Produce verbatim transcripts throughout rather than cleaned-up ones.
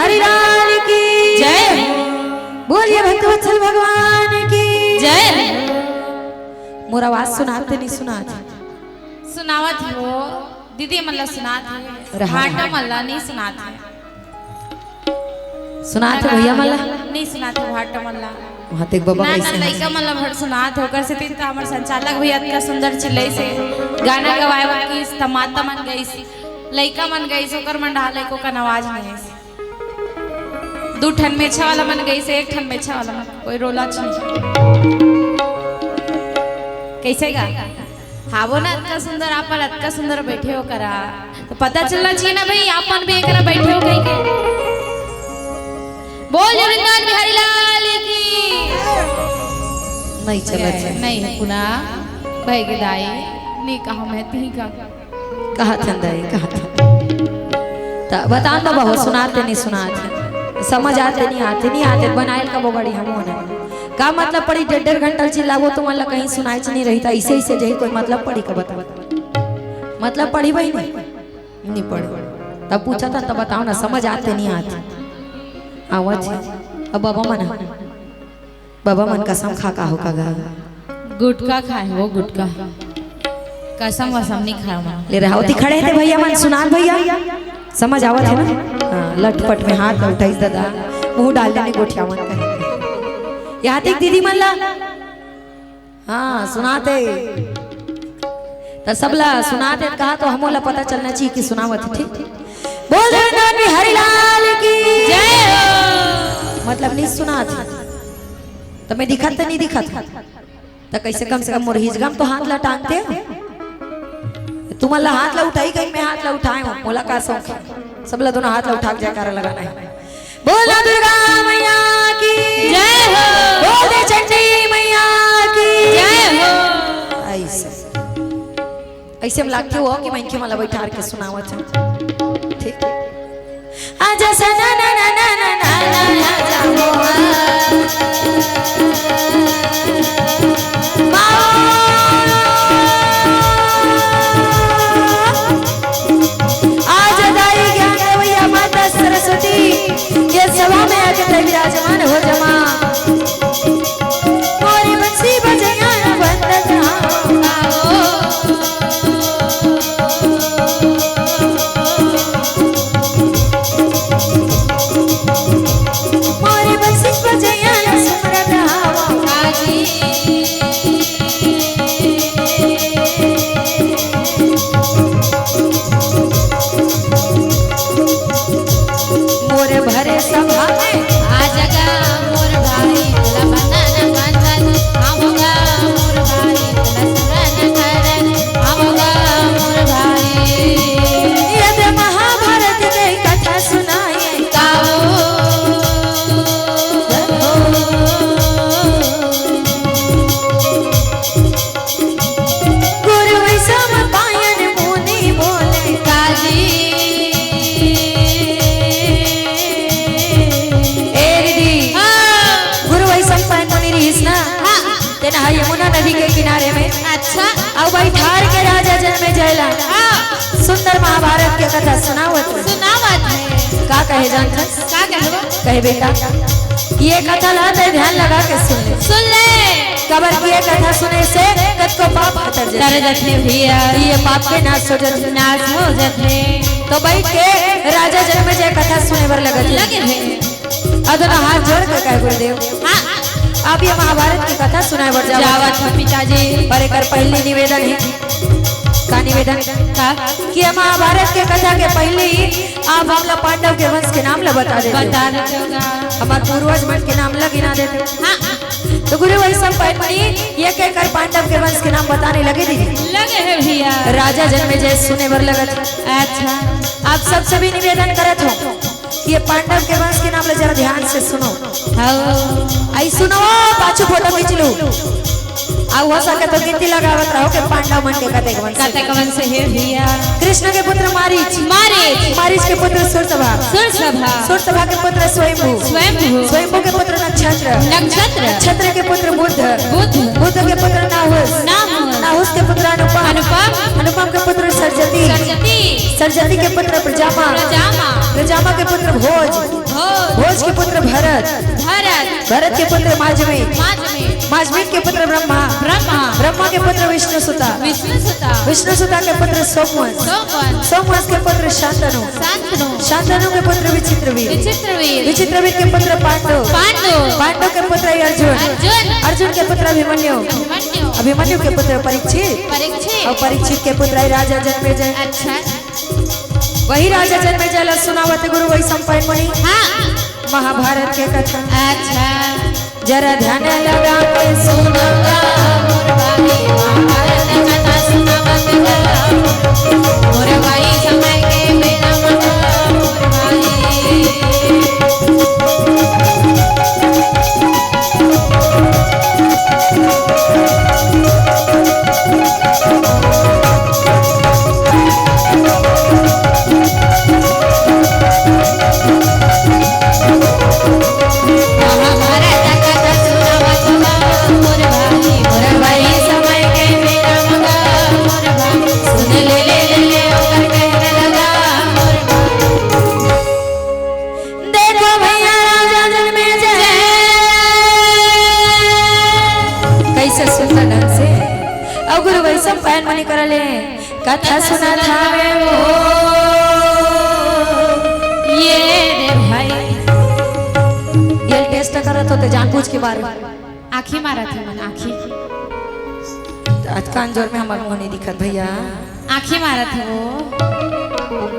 हरि लाल की जय। बोलिए भक्तवत्सल भगवान की जय। मोर आवाज सुनात ते नहीं सुनात? सुनावत हो दीदी मन ला सुनात हे। अरे हाँ। भाटो मन ला नहीं सुनात हे। सुनात हे भैया मन ला? नहीं सुनात हे भाटो मन ला। वहाँ तक बाबा ना, कैसे ना, हैं? लइका मन ला भर सुनात हे, ओकर सेती त हमर संचालक भैया अतका सुंदर चिल्लइस हे, गाना गवाए बर किस, त माता मन गइस, लइका मन गइस, ओकर मन डाले को कन आवाज नहीं आइस। दू ठन मेछा वाला मन गइस, एक ठन मेछा वाला मन, कोई रोला च नहीं। कैसे गा? हावो ना, अतका सुंदर, आप मन अतका सुंदर बैठे हो करा, तो पता चलना चाहिए ना भाई, आप मन भी एकरा बैठे हो कहीं के। बोल वृंदावन बिहारी लाल की। नहीं चलत हे। नहीं हे पुना, भाई के दाई, नहीं कहा मैं ती का। कहा थन दाई, कहा थन। त बताओ तो बहो, सुनात ते नहीं सुनात हे? समझ आत ते नहीं आत हे, नहीं आत हे, बनायल का बोगड़ी हम होना। का मतलब पड़ी डेढ़ डेढ़ घंटा चिल्लाबो तुमन ला कहीं सुनाइच नहीं रही, त ऐसे ऐसे जही कोई मतलब पड़ी का बता? मतलब पड़ी भाई नहीं? नहीं पड़ी। तब पूछा था, तब बताओ ना, समझ आत ते नहीं आत हे? आवत हे। अब बाबा मन, बाबा मन कसम खा का हो का गा? गुटखा खाए हो, गुटखा। कसम वसम नहीं खाए मन। ले रहा होती खड़े थे भैया मन, सुनात भैया। समझ आवत हे ना? हाँ, लटपट में हाथ उठाइस दादा, मुंह डाल लेने गोठियावन कहे। यहाँ तक दीदी मन ला। हाँ, सुनात हे। त सबला सुनात हे कहा तो हमो ला पता चलना चाहिए कि सुनावत हे, ठीक? बोल वृंदावन बिहारी लाल की जय हो। मतलब नहीं सुनात हे। त मैं दिखत त नहीं दिखत हे। त कैसे कम से कम मोर हिजगा म तो हाथ ला टांगते। तुमन ला हाथ ला उठाई कहीं मैं हाथ ला उठाए हूँ। मोला का शौक हे। सबला दोनों हाथ ला उठा के जयकारा लगाना हे। बोला दुर्गा मैया की जय हो। बोल दे चंडी मैया की जय हो। ऐसे, ऐसे में लागथे हो कि मनखे मन ला बैठार के सुनावत हे। ठीक। आजा सना ना ना ना ना ना ना, आजा हो, आ। माओ। आज दाई ज्ञान देवैया माता सरस्वती ये सभा में आके तै विराजमान हो जमा। मोरी बंसी बजैया ना बंदना। मोरी बंसी बजैया ना सुमरत हवा। मोर भरे सभा में आ जगा मोर भाई, तोला बंदन बंदन, आवगा मोर भाई, तोला सुरन करन, आवगा मोर भाई। यदि महाभारत के कथा सुनाए गाओ। गुरु वैष्णव पायन मुनि बोले काजी। ए दीदी, हाँ। गुरु वैष्णव पायन मुनि रहिस ना? हाँ। तेन ह यमुना नदी के किनारे में। अच्छा। अउ भाई ठार के राजा जनमे जय ला। हाँ। सुंदर महाभारत के कथा सुनावत हे। सुनावत हे। का कहे जानत हस? का कहे? कहे बेटा, ये कथा ला तै ध्यान लगा के सुन ले। सुन ले। काबर कि ये कथा सुने से कतको पाप हटर जथे। तर जथे भैया। ये पाप के नाश हो जथे। नाश हो जथे। तो बैठ के राजा जनमे जय कथा सुने बर लगत हे। लगे हे। अउ दोनों हाथ जोड़ के कहे गुरुदेव। हाँ। आप ये महाभारत के कथा सुनाए बर जावत। जावत हो पिताजी। अउ एकर पहिली निवेदन हे। का निवेदन? का? कि ये महाभारत के कथा के पहिली आप हमला पांडव के वंश के नाम ला बता देते हो। बता देते हो ना। हमर पूर्वज मन के नाम ला गिना देते हो। हाँ। तो गुरु वैष्णव पायन मुनि एक एक कर पांडव के वंश के नाम बताने लगे दीदी। लगे हे भैया। राजा जनमे जय सुने बर लगत हे। अच्छा। आप सबसे भी निवेदन करत हो, ये पांडव के वंश के नाम ला जरा ध्यान से सुनो। हाँ। आई सुनो, पाछू फोटो खींच लू। अउ हो सके तो गिनती लगावत रहो कि पांडव मन के कतेक वंश। कतेक वंश हे भैया? कृष्ण के पुत्र मारीच। मारीच। मारीच के पुत्र सुरसभा। सुरसभा। सुरसभा के पुत्र स्वयंभू। स्वयंभू। स्वयंभू के पुत्र नक्षत्र। नक्षत्र। नक्षत्र के पुत्र बुद्ध। बुद्ध। बुद्ध के पुत्र नाहुस। नाहुस। नाहुस के पुत्र अनुपम। अनुपम। अनुपम के पुत्र सरजती। सरजती। सरजती के पुत्र प्रजामा। प्रजामा। जामा के पुत्र भोज, भोज। भोज के पुत्र भरत, भरत। भरत के पुत्र माजमी, माजमी। माजमी के पुत्र ब्रह्मा, ब्रह्मा। ब्रह्मा के पुत्र विष्णु सुता, विष्णु सुता। विष्णु सुता के पुत्र सोमवंश, सोमवंश। सोमवंश के पुत्र शांतनु, शांतनु। शांतनु के पुत्र विचित्रवीर, विचित्रवीर। विचित्रवीर के पुत्र पांडु, पांडु। पांडु के पुत्र अर्जुन, अर्जुन। अर्जुन के पुत्र अभिमन्यु, अभिमन्यु। अभिमन्यु के पुत्र परीक्षित, परीक्षित। अउ परीक्षित के पुत्र राजा जनमेजय। अच्छा। वही राजा जनमेजय ला सुनावत गुरु वैशंपायन मुनि। हाँ। महाभारत के कथा। अच्छा। जरा ध्यान लगा के सुनोगा मोर भाई, महाभारत कथा सुनावत गा। मोर भाई समय के बेरा मगा मोर भाई। देखो भैया, राजा जनमेजय कैसे सुंदर ढंग से अउ गुरु वैशंपायन मुनि करा ले कथा सुनात हावे वो। ये रे भाई, ये टेस्ट करत होते जानबूझ के बार। आँखी मारत हे मन, आँखी। अतका अंजोर में हमर मुँह नहीं दिखत भैया। आँखी मारत हे वो।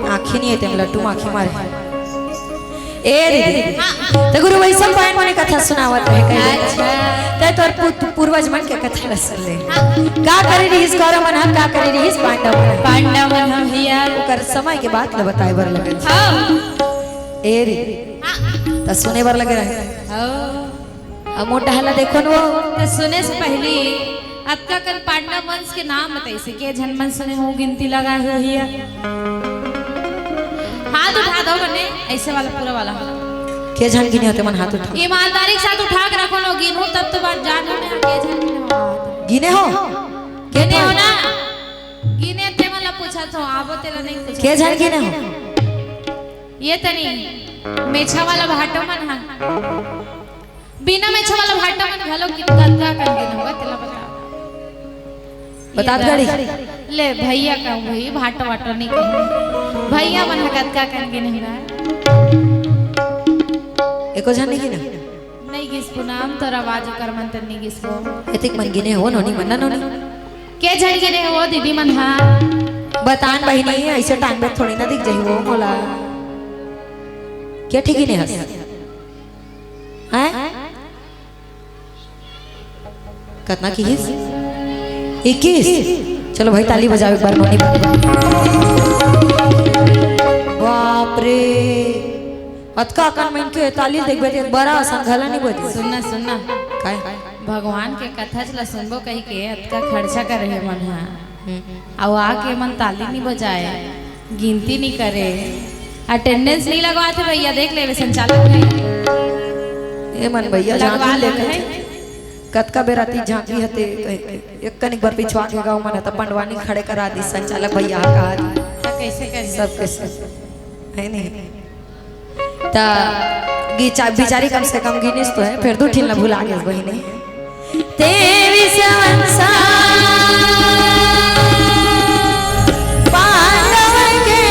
आँखी नहीं हे तेम लट्टू में आँखी मारे। ए दीदी, हाँ। त गुरु वैशंपायन मुनि कथा सुनावत रहे कहे। अच्छा। त तोर पूर्वज मन के कथा ल सुन ले। हाँ। का करे रिहिस कौरव मन ह, का करे रिहिस पांडव मन ह। पांडव मन ह भैया। ओकर समय के बात ल बताए बर लगत हे। हाँ। ए रे। हाँ। त सुने बर लगे रहे। हाँ। अब मोर डहला देखो न वो। त सुने से पहली अतका कन पांडव वंश के नाम बताइस हे, के झन मन सुने हो, गिनती लगाए हो भैया। हाथ उठा दो बने, ऐसे वाला, पूरा वाला। के झन गिने हो तेमन हाथ उठा। ईमानदारी के साथ उठा के रखो न, गिनहूँ तब तो बात जान हो ना, के झन गिने हो हाथ। गिने हो? गिने हो ना? गिने तेमन ला पूछत हो, आबो तेला नहीं पूछत। के झन गिने हो? ये तनी मेछा वाला भाटो मन हा। बिना मेछा वाला भाटो मन घलो कतका कन गिने होगा, तेला बता। बतात घड़ी। ले भैया कहूँ भाई, भाटो वाटो नहीं कहूँ। भैया मन ह कतका कन गिने होगा। एको झन नहीं गिने? नहीं गिस पूनम, तोर आवाज ओकर मन त नहीं गिस वो। एतिक मन गिने हो नोनी मन ना नोनी। के झन गिने हो दीदी मन हा? बतान बहिनी, ऐसे टांग में थोड़ी ना दिख जाही वो मोला। के ठी गिने हस? हैं? कतना किहिस? इक्कीस। चलो भाई, ताली बजाओ एक बार, नोनी। बाप रे, अतका अकन मन के ताली देखबे ते बड़ा असन घला नहीं बजे। सुनना, सुनना। काय? भगवान के कथा ला सुनबो कही के अतका खर्चा करे हे मन हा। हम्म। अउ आके मन ताली नहीं बजाए। गिनती नहीं करे, attendance नहीं लगवाथे भैया, देख लेवे संचालक भाई। ए मन भैया, लगवा झांकी ले लेते हैं। कतका बेरा ती झांकी हते, एक कनिक बार पिछवा के गाँव मन त पंडवानी खड़े करा दी संचालक भैया हा कहा दी। त कैसे करी? सब कैसे? है नहीं? त गिचा-, बिचारी कम से कम गिनिस तो है, फिर दू ठिन ला भुला गेस बहिनी। तेवीस वंशा पांडव के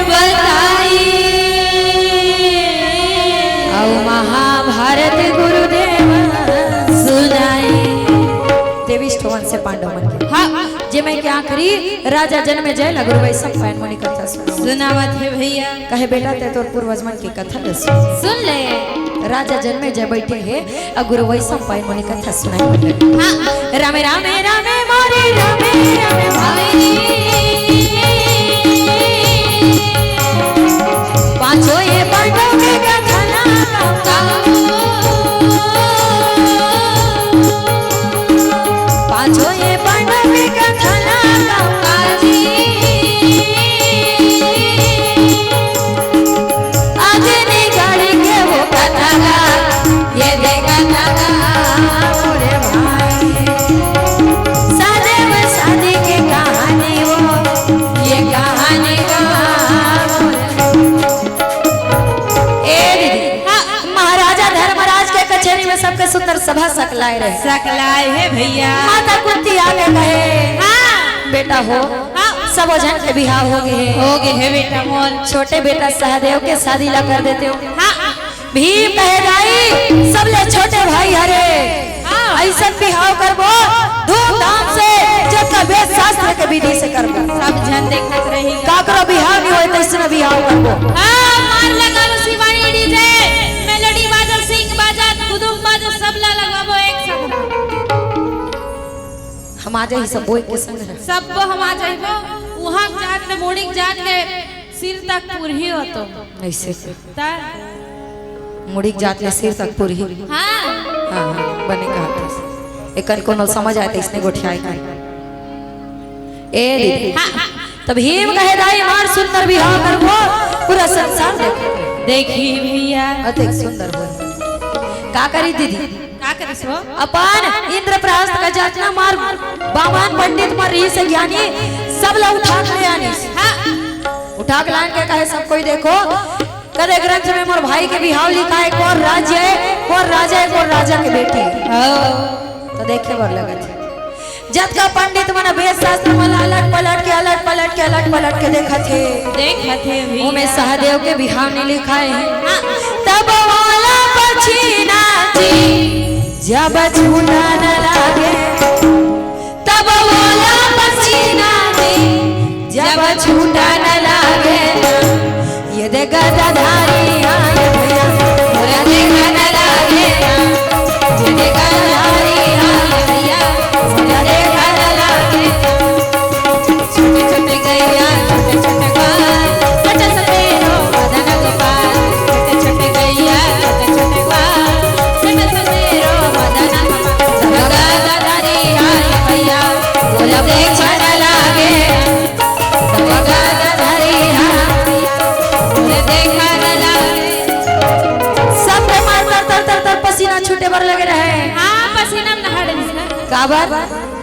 बताई। अउ महाभारत गुरुदेव सुनाई। तेवीस ठो वंश हे पांडव मन के। हाँ। जेमे के आखिरी राजा जनमेजय ला गुरु वैशंपायन मुनि कथा सुनावत हे भैया। कहे बेटा, ते तोर पूर्वज मन के कथा ल सुन। सुन ले। राजा जनमेजय बैठे हे अउ गुरु वैशंपायन मुनि कथा सुनाए। हाँ। रामे रामे रामे मोरे रामे रामे भाई। पाँचों ये पांडव के कथा ना गाऊं। पाँचों ये पांडव के कथा ना गाऊं। अग्नि गाड़ी के वो कथा गा, ये दे कथा गा, मोरे भाई। शादी में शादी के भा सकलाय रहे। सकलाय हे भैया। माता कुंती आके कहे, हाँ। बेटा हो, हाँ। सबो झन के बिहाव हो गे हे। हो गे हे बेटा मोर। छोटे बेटा सहदेव के शादी ला कर देते हो। हाँ। भीम कहे, दाई, सबले छोटे भाई हरे। हाँ। अइसन बिहाव करबो धूमधाम से, जतका वेद शास्त्र के विधि से करबो। सब झन देखत रही। काकरो बिहाव नहीं होय, तइसने बिहाव करबो। हाँ, मार लगाओ शिवानी डीजे, मेलोडी बाजो, सिंग बाजो, गुदुम बाजो, सबला लगाबो एक संग। हम आ जाही सबो एक के संग। सबो हम आ जाही वो, उहाँ जात ले, मुड़िक जात ले, सिर तक पुरही हो तो। अइसे। त? मुड़िक जात ले सिर तक पुरही। हाँ। हाँ, हाँ, बने कहत हस। एकन कोनो समझ आय त अइसने गोठियाय कर। ए दीदी। हाँ, हाँ। त भीम कहे, दाई, मार सुंदर बिहाव करबो, पूरा संसार देखो। देखी भैया। अतेक सुंदर हो। का करी दीदी? का करिस वो? अपन इंद्रप्रस्थ के जतना मार बामन पंडित मन रिहिस हे ज्ञानी, सब ला उठा के ले आनिस। हाँ। उठा के लान के कहे, सब कोई देखो, कदे ग्रंथ में मोर भाई के बिहाव लिखाय हे, कोन राज्य हे, कोन राजा हे, कोन राजा के बेटी हे। हाँ। त देखे बर लगत हे। जतका पंडित मन वेद शास्त्र मन ला अलट पलट के, अलट पलट के, अलट पलट के देखत हे। देखत हे भैया। ओमे सहदेव के बिहाव नइ लिखाय हे। हाँ। तब वाला पसीना जी, जब छूटा न लागे। तब वाला पसीना जी, जब छूटा न लागे। ये दे गदाधारी, हाँ ये भैया, मोरा देखा न लागे ना। ये दे गदाधारी, हाँ ये भैया, मोरा देखा न लागे ना। छोटे छोटे गैया, छोटे छोटे बाल, बचा सपेरो मदन गोपाल। छोटे छोटे गैया, छोटे छोटे बाल, बचा सपेरो मदन गोपाल। गदाधारी, हाँ ये भैया, मोरा देखा न लागे। सबके मार तर, तर, तर, तर पसीना छूटे बर लगे रहे। हाँ, पसीना में नहा डरिस ना। काबर?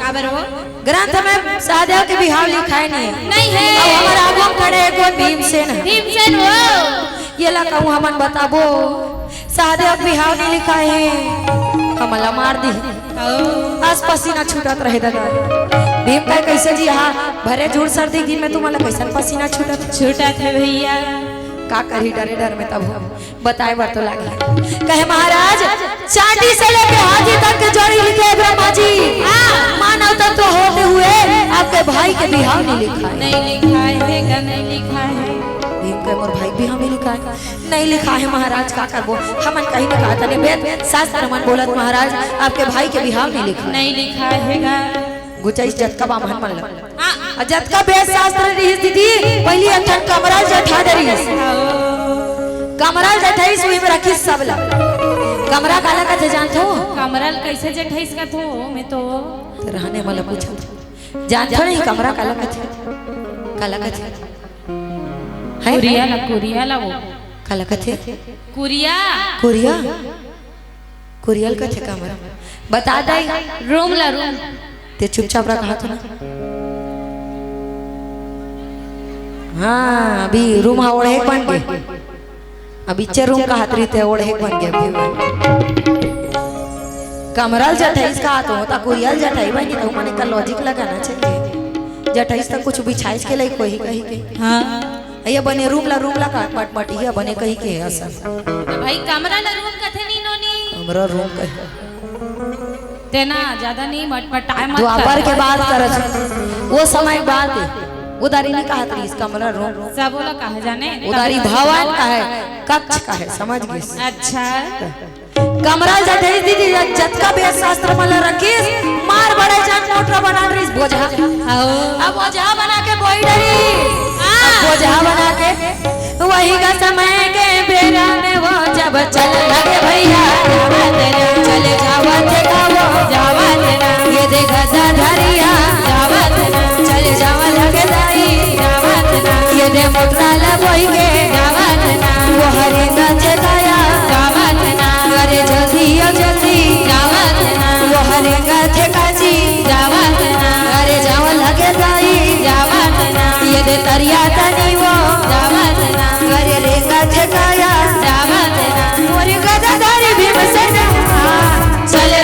काबर वो? ग्रंथ में सहदेव के बिहाव लिखाय नइ हे। नइ हे। अउ हमर आगू में खड़े हे कोन? भीमसेन हे। भीमसेन वो। ये ला कहूँ हमन बताबो। सहदेव बिहाव नइ लिखाय हे, हमन ला मार दिही। ओ। अस पसीना छूटत रहे ददा। भीम कहे, कइसे जी, हाँ, भरे जुड़ सर्दी दिन में तुमन ला कइसन पसीना छूटत हे? छूटत हे भैया। का करही, डरे डर में तब बताय बर तो लागही। कहे, महाराज, चांटी से लेके हाथी तक के जोड़ी लिखे हे ब्रह्मा जी। हाँ। मानव तत्व होते हुए आपके भाई के बिहाव नइ लिखाय हे। नइ लिखाय हे गा, नइ लिखाय हे। भीम कहे, मोर भाई के बिहाव नइ लिखाय हे। नइ लिखाय हे महाराज, का करबो? हमन कहीं नइ कहत हन, वेद शास्त्र मन बोलत महाराज, आपके भाई के बिहाव नइ लिखाय हे। नइ लिखाय हे गा। गुचइस जतका बाम्हन मन ला। हाँ। अउ जतका वेद शास्त्र रिहिस दीदी, पहिली एक ठन कमरा ल जठा डरिस। हाँ। कमरा ल जठाइस, उही में रखिस सब ला। कमरा काला कथे जानथो? कमरा ल कइसे जठाइस कथो? मैं तो रहने वाला पूछत। जानथो नहीं कमरा काला कथे? काला कथे? हैं? कुरिया ला, कुरिया ला वो। काला कथे? कुरिया। कुरिया? कुरिया ल कथे कमरा। बता दाई। रूम ला, रूम। ते चुपचाप रहा, कहा तो ना। हाँ, अभी रूम हा ओढ़े बन गे। अब इच्चे रूम कहत रहिते, ओढ़े बन गे अभी। कमरा ल जठाइस कहा तो, त कुरिया ल जठाइस बन गे, त मने का logic लगाना चाहिए। जठाइस त कुछ बिछाइस के लाइक होही कही के। हाँ। ये बने रूम ला, रूम ला का मटमटिया बने कही के असन। त भाई कमरा ला रूम कथे नी नोनी। कमरा रूम कहे। तेना ज्यादा नहीं मटमटाए मत द्वापर कर। के बात करत हे। वो समय के बात हे। उधारी नहीं कहत रहिस कमरा रूम। सब बोला कहा जाने। उधारी भवन कहे, कक्ष कहे, समझ गिस। अच्छा। कमरा ल जठाइस दीदी, जतका वेद शास्त्र मन ला रखिस, मार बड़े जान मोटरा बना रहिस बोझा। आओ। अब बोझा बना के बोही डरिस। हाँ। अब बोझा बना के, वही का समय के बेरा में वो जब चल लगे भैया, जावत ना, चले जावत का वो, जावत ना, ये दे गदाधरिया, जावत ना, चले जावा लगे दाई, जावत ना, ये दे मोटरा ला बोही के, जावत ना, वो हरे ना चेताया, जावत ना, अरे जल्दी ओ जल्दी, जावत ना, वो हरे ना थे काजी, जावत ना, अरे जावा लगे दाई, जावत ना, ये दे तरिया तनी वो, जावत ना, अरे रेंगा थे काया, जावत ना, मोरे गदाधारी भीमसेन, हाँ, चले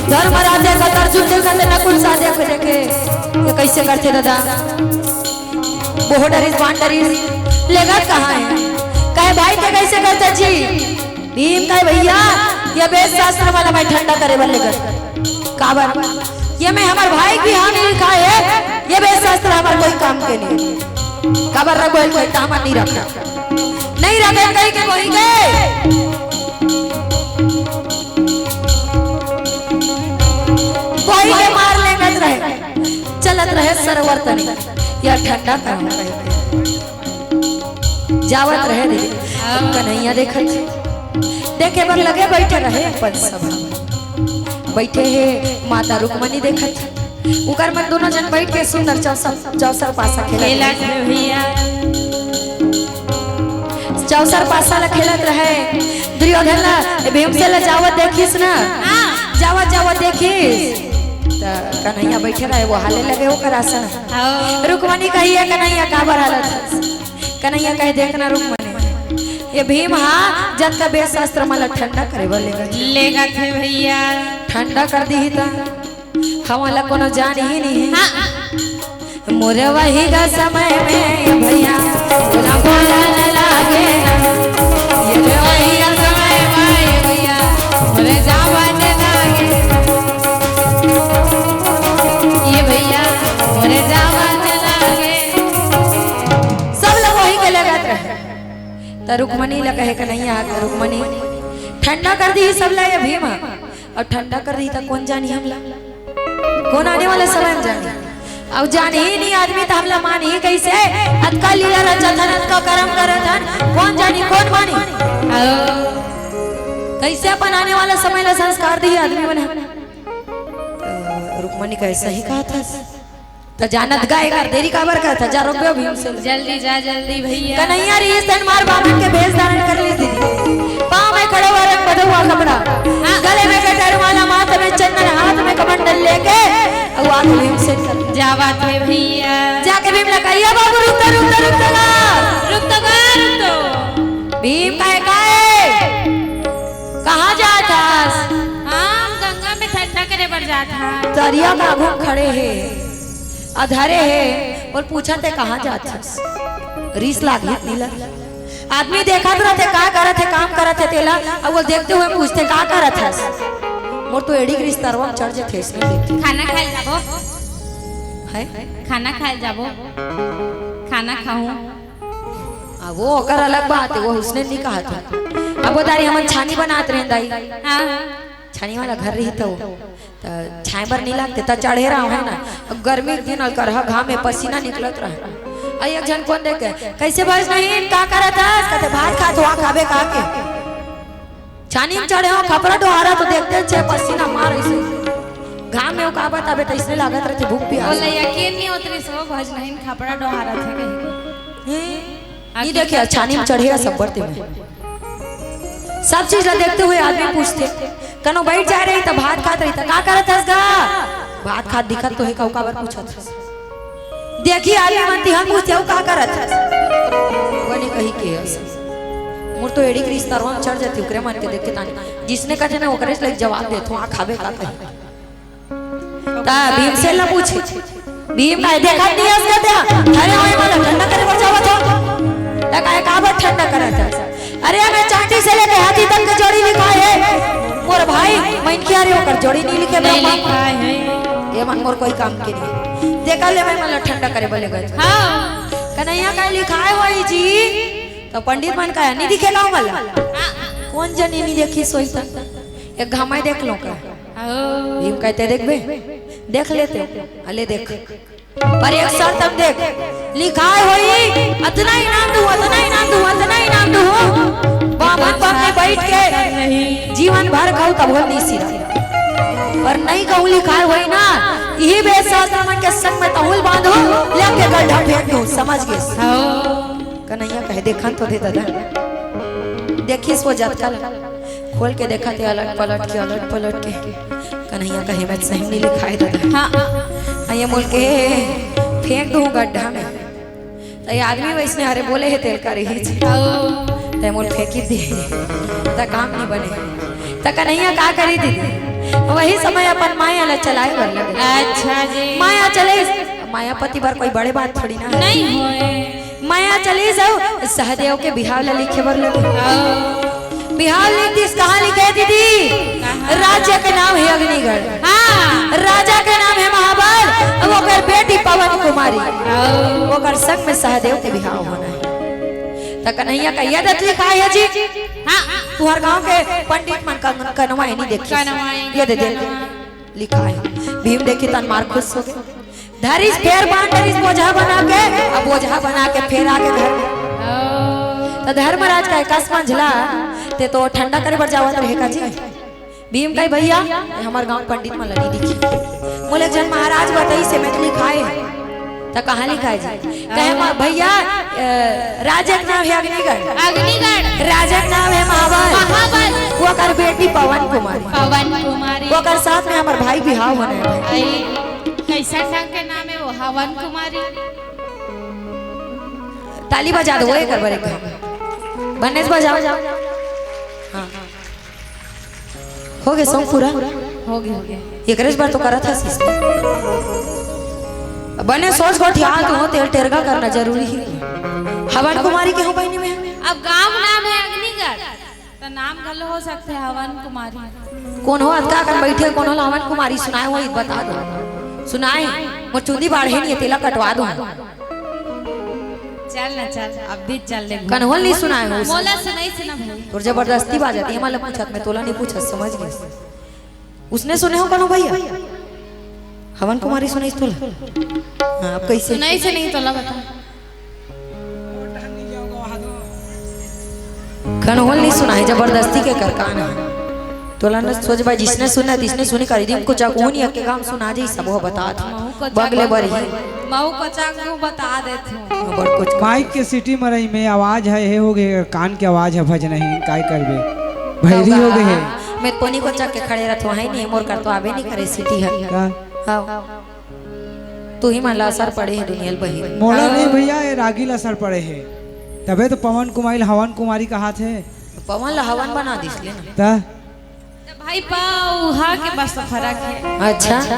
धर्मराज देखत, अर्जुन देखत, नकुल सहदेव के देखे, ये कइसे करथे दादा? बोहो डरिस, बान डरिस, लेगत कहाँ हे? कहे भाई ते कइसे करथे जी? भीम कहे भैया, ये वेद शास्त्र वाला मैं ठंडा करे बर लेगत। काबर? ये में हमर भाई के भी हानि लिखाय हे, ये वेद शास्त्र हमर कोई काम के नहीं। काबर रघुवेल कोई काम नहीं रखा। नहीं रखे कहीं के वही के। वही के मार लेगत रहे। चलत रहे सरोवर तनी। या ठंडा करम कहे के। जावत रहे रे। हाँ। कन्हैया देखत। देखे बर लगे बइठे रहे अपन सभा। बइठे हे माता रुक्मणी देखत। उकर मन दूनों झन बइठ के सुंदर चौसर, चौसर पासा खेलत खेलत रहे। हे भैया। चौसर पासा ला खेलत रहे। दुर्योधन ला, ए भीमसेन ला जावत देखिस ना। हाँ। जावत, जावत देखिस। त कन्हैया बइठे रहे, वो हाले लगे ओकर आसन। हाँ। रुक्मणी कही, "ए कन्हैया, काबर हालत हस?" कन्हैया कहे, "देख ना रुक्मणी, ये भीम हा जतका वेद शास्त्र मन ला ठंडा करे बर लेगत हे।" लेगत हे भैया। ठंडा कर दिही त हमन ला कोनो जान ही नहीं हे। हाँ। मोरे वही का समय में ये भैया, बोला बोला न लागे ना। ये रे वही का समय में ये भैया, मोरे जावन लागे। ये भैया, मोरे जावन लागे। सब लोग वही के लेगत रहे। त रुक्मणी ला कहे कन्हैया, "रुक्मणी, ठंडा कर दिही सब ला ये भीम हा। अब ठंडा कर दिही त कोन जानी हमला? कोन आने वाला समय में जानी? अब जानी ही नहीं आदमी त हमला मानही कइसे? अतका लीला रचत हन, अतका करम करत हन, कोन जानी, कोन मानी?" अहो, कइसे अपन आने वाला समय ला संस्कार दिही आदमी मन ह? त रुक्मणी कहे, "सही कहत हस।" त जानत गा एकर देरी काबर करत हे? जा रोक दे भीमसेन। जल्दी जा, जल्दी भैया। कन्हैया रिहिस तेन मार बाभन के भेष धारण कर लिस दीदी। पाँव में खड़े हुआ रंग बधुआ कपड़ा, हाँ। गले में गटर माला, माथ में चंदन, हाथ में कमंडल लेके अउ आके भीमसेन कर। जावत हे भैया। जाके भीम ला कहे, "बाबू रुक तो, रुक तो, रुक तो गा।" रुक तो गा, रुक तो। भीम कहे, "काहे? कहाँ जात हस?" "हम गंगा में ठंडा करे बर जात हन।" तरिया के आघू खड़े हे। अधरे हे, अउ पूछत हे, "कहाँ जात हस?" रीस लागही नीला। आदमी देखत रहिथे, का करत हे, काम करत हे तेला, अउ वो देखते हुए पूछथे, "का करत हस?" मोर तो एड़ी के रीस तरवा म चढ़ जथे, अइसने देखथे। खाना खाए ल जाबो। हैं? खाना खाए ल जाबो। खाना खाहूँ। आ, वो ओकर अलग बात हे, वो उसने नहीं कहा था। अब वो दारी हमन छानी बनात रहेन दाई। हाँ, हाँ। छानी वाला घर रही तो त छांय बर नइ लागते, त चढ़े रहो, है ना? अब गर्मी के दिन अउ करहा घाम में पसीना निकलत रहे। अउ एक झन कोन देखे, "कइसे भजनहीन, का करत हस?" कथे, "भात खात हँव, खाबे का के?" छानी में चढ़े हँव, खपरा डोहारत हँव, देखते छे पसीना मार अइसे। घाम में वो का बताबे, त अइसने लागत रहिथे, भूख पियास। बोले, "यकीन नइ होत रिहिस वो भजनहीन खपरा डोहारत हे कहीं को।" हैं? नइ देखे, छानी में चढ़े हे, सब बरते में। सब चीज ला देखते हुए आदमी पूछथे, कनो बइठ जाय रही त भात खात रही त का करत हस गा? भात खात दिखत तो हे, कहू काबर पूछत हस? देखही आदमी मन तिहां पूछथे, "अउ का करत हस?" बने कही के हस। मोर तो एड़ी के रीस तरवा म चढ़ जाथे, ओकरे मन के देख के तानी। जिसने कथे ना, ओकरे से लइक जवाब देथों, "आ खाबे का?" कही। त भीमसेन ला पूछे, भीम कहे, "देखत नइ हस का तें? अरे, ओए मोला ठंडा करे बर जावत हँव।" त कहे, "काबर ठंडा करत हस?" "अरे, मैं चांटी से लेके हाथी तक के जोड़ी लिखाय हे। मोर भाई, मनखे हरे, ओकर जोड़ी नइ लिखे नइ ब्रह्मा।" लिखाय हे। ये मन मोर कोई काम के नहीं। तेकर ले मैं मन ला ठंडा करे बर लेगत हँव। हाँ। कन्हैया कहे लिखाय होही जी, त पंडित मन कहे, "नइ दिखे का हमला?" हाँ। कोन जनी नइ देखिस होही त? एक घाम मैं देख लूँ का? ओ। भीम कहे, "तें देखबे?" "देख लेते हँव।" "हाँ, ले देख। पर एक शर्त म देख, लिखाय होही, अतना इनाम दूँ, अतना इनाम दूँ, अतना इनाम दूँ।" बाभन पग में बइठ के जीवन भर खाहू तभो नइ सिराय। पर नइ कहूँ लिखाय होही ना, इही वेद शास्त्र मन के संग में तहूँ ल बांधहूँ, लेके गड्ढा फेंक दूँ, समझ गेस? हाँ। कन्हैया कहे, "देखन तो दे ददा।" देखिस वो जतका ला। खोल के देखथे, अलट पलट के, अलट पलट के। कन्हैया कहे, "मैं सही नइ लिखाय ददा।" हाँ। अउ ये मोला कहे, "फेंक दूँ गड्ढा में।" त ये आदमी वइसने हरे, बोले हे तेला करही जी। ओ। त मोला फेंकी दे। त काम नइ बने। त कन्हैया का करही दीदी? वही समय अपन माया ला चलाए बर लगे। अच्छा जी। माया चले, मायापति बर कोई बड़े बात थोड़ी ना है। नहीं होए। माया चले जाओ, सहदेव के बिहाव ला लिखे बर लगे। ओ। बिहाव लिख दिस, कहाँ लिखे दीदी? कहाँ? राज्य के नाम है अग्निगढ़। हाँ। राजा के नाम है महाबल, अब ओकर बेटी पवन कुमारी। ओ। ओकर संग में सहदेव के बिहाव होना है। त कन्हैया का ये दत लिखाय हे जी। हाँ। तुहर गांव के पंडित मन का कनवा है नहीं देखी। कनवा है ये दे दे। कनवा। लिखाय हे। भीम देखी तन मार खुश हो गए। धरिस फेर बांध धरिस बोझा बना के, अब बोझा बना के फेर आके घर में। ओ। त धर्मराज का एकास मंझला, ते तो ठंडा करे बर जावत रहे का जी। भीम कहे, "भैया, ये हमर गांव पंडित मन ला नहीं दिखी।" मोला एक जन महाराज बताइस हे, मैं तो लिखाय हे। त कहाँ लिखाय हे जी? कहे, "मा-, भैया, अ, राजा के नाम है अग्निगढ़।" अग्निगढ़। राजा के नाम है महाबल। महाबल। ओकर बेटी पवन कुमारी। पवन कुमारी। ओकर साथ में हमर भाई बिहाव होना है भाई। आई, कैसन ढंग के नाम है वो? हवन कुमारी। ताली बजा दो, वो एक बार एक। बने से बजाओ। हाँ। हो गए सॉन्ग पूरा? हो गए, हो गए। एकरे बर तो करत हस इसने। बने सोच गोठिया तो हो, तेल टेरगा करना जरूरी है। हवन कुमारी के हो बहिनी में? अब गांव नाम है अग्निगढ़, तो नाम घलो हो सकते हैं हवन कुमारी। कौन हो अतका कन बैठे, कौन हो हवन कुमारी सुनाए हो, बता दो। सुनाए, मोर चुंदी बाढ़े नहीं है, तेला कटवा दो। चल ना चल, अब भी चल ले। कन्होल नहीं सुनाए हो? मोला सुनाइस ना भाई। तोर जबरदस्ती बाजत, ये मतलब पूछत, मैं तोला नहीं पूछत, समझ गए। उसने सुने हो कनो भैया? हवन कुमारी सुनाइस तोला? हाँ, अब कैसे? सुनाइस नहीं तोला बता। कन्होल नहीं सुना है, जबरदस्ती के करकान है। तोला न सोच भाई, जिसने सुना, तिसने सुनी, कर दी, कुछ अगुन या के काम सुना जाई, सब वो बता था। महू को बगले जागो। बरही। महू को चाक दू बता देत हूँ। बड़ कुछ माइक के सीटी मरई में आवाज है, हे हो गए, कान के आवाज है, भजन है, काय करबे? भैरी हो गए है। मैं कोनी को चक के खड़े रहत हूँ, है नहीं, मोर कर तो आबे नहीं करे सीटी है। का? हाँ। तू ही मन ला असर पड़े है दुनिया ल बहिर। मोला नहीं भैया, ये रागी ला असर पड़े है। तबे तो पवन कुमारी ल हवन कुमारी कहाथे। पवन ला हवन बना दिस ले ना। त? त भाई, पौहा के बस तो फरक है। अच्छा। त?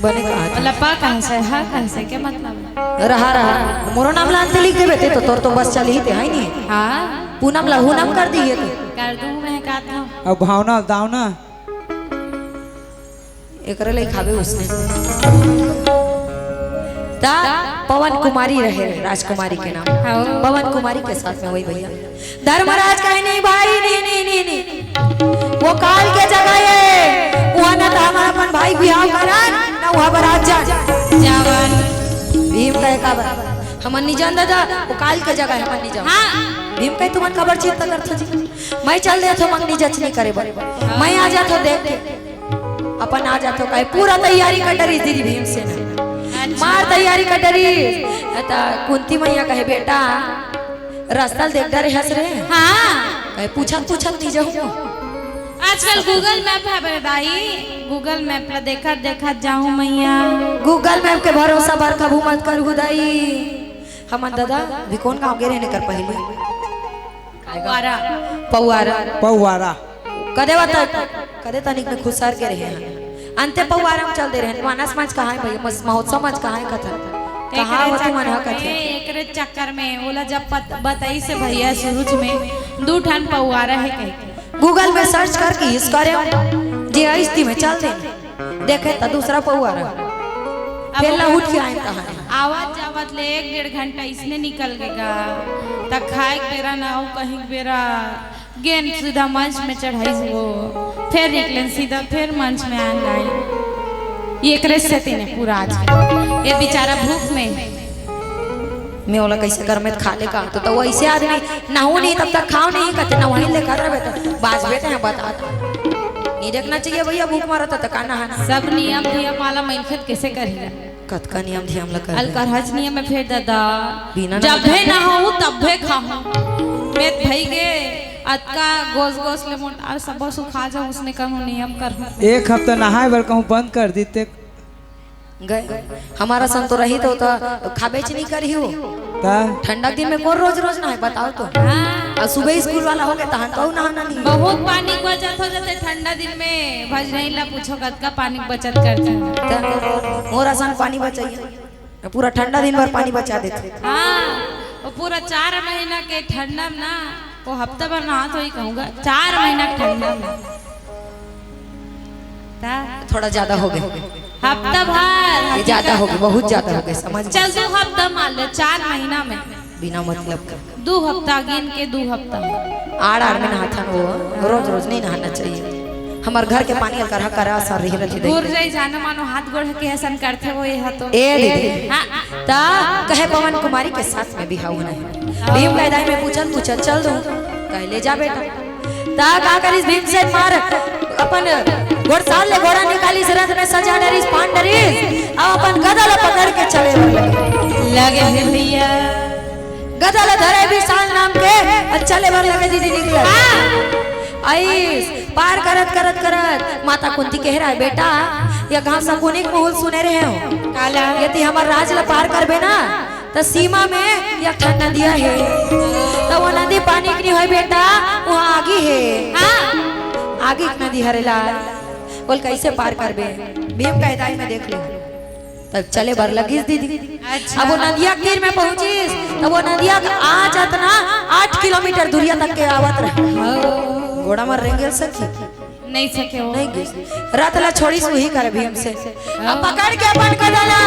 बने कहा था। मतलब पा कहाँ से, हा कहाँ से, क्या मतलब है? रहा, रहा। मोरो नाम ला अंते लिख देबे ते, तो तोर तो बस चली ही ते, है नहीं? हाँ। पूनम ला हुनम कर दी है तो। कर दूँ मैं, का था? अब भावना, दावना। एकरे ले खावे उसने। ता पवन कुमारी रहे, राजकुमारी के नाम। हाँ। पवन कुमारी के साथ में वही भैया। धर्मराज कहे, "नहीं भाई, नहीं, नहीं, नहीं, नहीं। वो काल के जगह है। वहाँ ना तो हमारा अपन भाई बिहाव करन, ना वहाँ बारात जान।" जावन। भीम कहे, "का बा-, हमन नहीं जान दादा, वो काल के जगह है, हमन नहीं जान।" हाँ। भीम कहे, "तुमन काबर चिंता करथो जी? मैं चल देथो मंगनी जचनी करे बर। मैं आ जाथो देख के।" अपन आ जाथो, कहे पूरा तैयारी कर डरिस दीदी भीमसेन। अच्छा। मार तैयारी कर डरिस। त कुंती मैया कहे, "बेटा, रास्ता ल देख डरे हस रे?" हाँ। कहे, "पूछत, पूछत नहीं जाऊँ।" आजकल Google Map है बे दाई, Google Map ला देखत, देखत जाहूँ मैया। Google Map के भरोसा बर कभू मत करहू दाई। हमन दादा भी कौन गाँव गे रहे कर पहले? पौवारा। पौवारा। पौवारा। कदे बता, कदे तनिक में खुसर के रहे हैं। अंते पौवारा में चल दे रहे हैं। मानस मंच कहाँ है भैया? मस-, महोत्सव मंच कहाँ है कथा? कहाँ एकरे हो तुमन चक्कर हा कथे? में, एकरे चक्कर में, ओला जब पत-, बताइस भैया सुरुज में, दू ठन पौवारा है कह के। Google में search करके इस करे, जे आइस ती में चल दे। देखे त दूसरा पौवारा। अब फेर ला उठ के आए कहाँ है? आवत जावत ले एक डेढ़ घंटा इसने निकल गे गा। त खाए के बेरा ना, अउ कहीं के बेरा गेन सीधा मंच में चढ़ाई वो, फिर निकलेन सीधा, फिर मंच में आन लाए। ये एकरे सेती ने पूरा आज के। ये बेचारा भूख में है। मैं ओला कैसे कर में खा ले का? तो, तो वैसे आदमी नहू नहीं तब तक खाओ नहीं कहते, ना वहीं लेकर रहे तो बाज बेटे हैं बता। नहीं देखना चाहिए भैया, भूख मारा था तो का नहाना। सब नियम धियम वाला मनखे कैसे करेगा? कतका नियम धियम ल कर दे। अलकरहच नियम में फेर ददा। बिना जब्बे नहाए नहाहू, तब्बे खाहू। मैं भई गे, अतका गोस गोस ले मोटार सबो सुखा जाऊं, उसने कहूं नियम करहूं। एक हफ्ता नहाए बर कहूं बंद कर दीते। गए। हमारा सन तो रही तो, तो खाबेच नहीं करी हो। ता? ठंडा दिन में कौन रोज रोज नहाए, बताओ तो। हाँ। अउ सुबह स्कूल वाला होगे, तहन तो अउ नहाना नहीं। बहुत पानी के बचत हो जाथे ठंडा दिन में। भजनई ला पूछो, कतका पानी के बचत करथे। त मोर असन पानी बचाइए, पूरा ठंडा दिन भर पानी बचा देथे। हाँ, वो पूरा चार महीना के ठंडा में ना, वो हफ्ता भर नहात होही कहूँगा, चार महीना के ठंडा में। त थोड़ा ज्यादा होगे। हफ्ता भर। ये ज्यादा होगे, बहुत ज्यादा होगे, समझ में। चल, दू हफ्ता मान ले, चार महीना में। बिना मतलब का। दू हफ्ता गिन के, दू हफ्ता। आड़ आड़ में नहाथन वो, रोज रोज नहीं नहाना चाहिए। हमर घर के पानी अलकरहा करा सा रही रहती दूर दे। जाई जाना मानो हाथ गोड़ के हसन करथे वो, ये तो। ए दीदी। हाँ। त कहे पवन कुमारी के साथ में बिहाव नहीं। भीम कैदाई में पूछन, पूछन चल दूँ। कहे ले जा बेटा। त का करिस भीमसेन मार अपन घोड़साल ले घोड़ा निकालिस, रथ में सजा डरिस, पान डरिस, अउ अपन गदा ला पकड़ के चले बर लगे। लगे हे भैया। गदा ला धरे विशाल नाम के, अउ चले बर लगे दीदी निकले। हाँ। आइस, पार करत, करत, करत, माता कुंती कहे रहे, "बेटा, ये कहाँ शकुनी के मुँह सुने रहे हो? काला। यदि हमर राज ला पार करबे ना, त सीमा में एक ठन नदिया हे। त वो नदी पानी के नहीं होय बेटा, वहाँ आगी हे।" हाँ। आगी के नदी हरे ला। बोल, "कैसे पार करबे?" भीम कैदाई में देख लो। तब चले बर लगिस दीदी। अच्छा। अब वो नदिया के तीर में पहुंचिस, तब वो नदिया के आज अतना आठ किलोमीटर दूरिया तक के आवत रहे। हाँ। घोड़ा म रेंगेल सकी? नहीं सके वो। नहीं गिस। रथ ला छोड़िस उही कर भीमसेन। अब पकड़ के अपन गदा ला,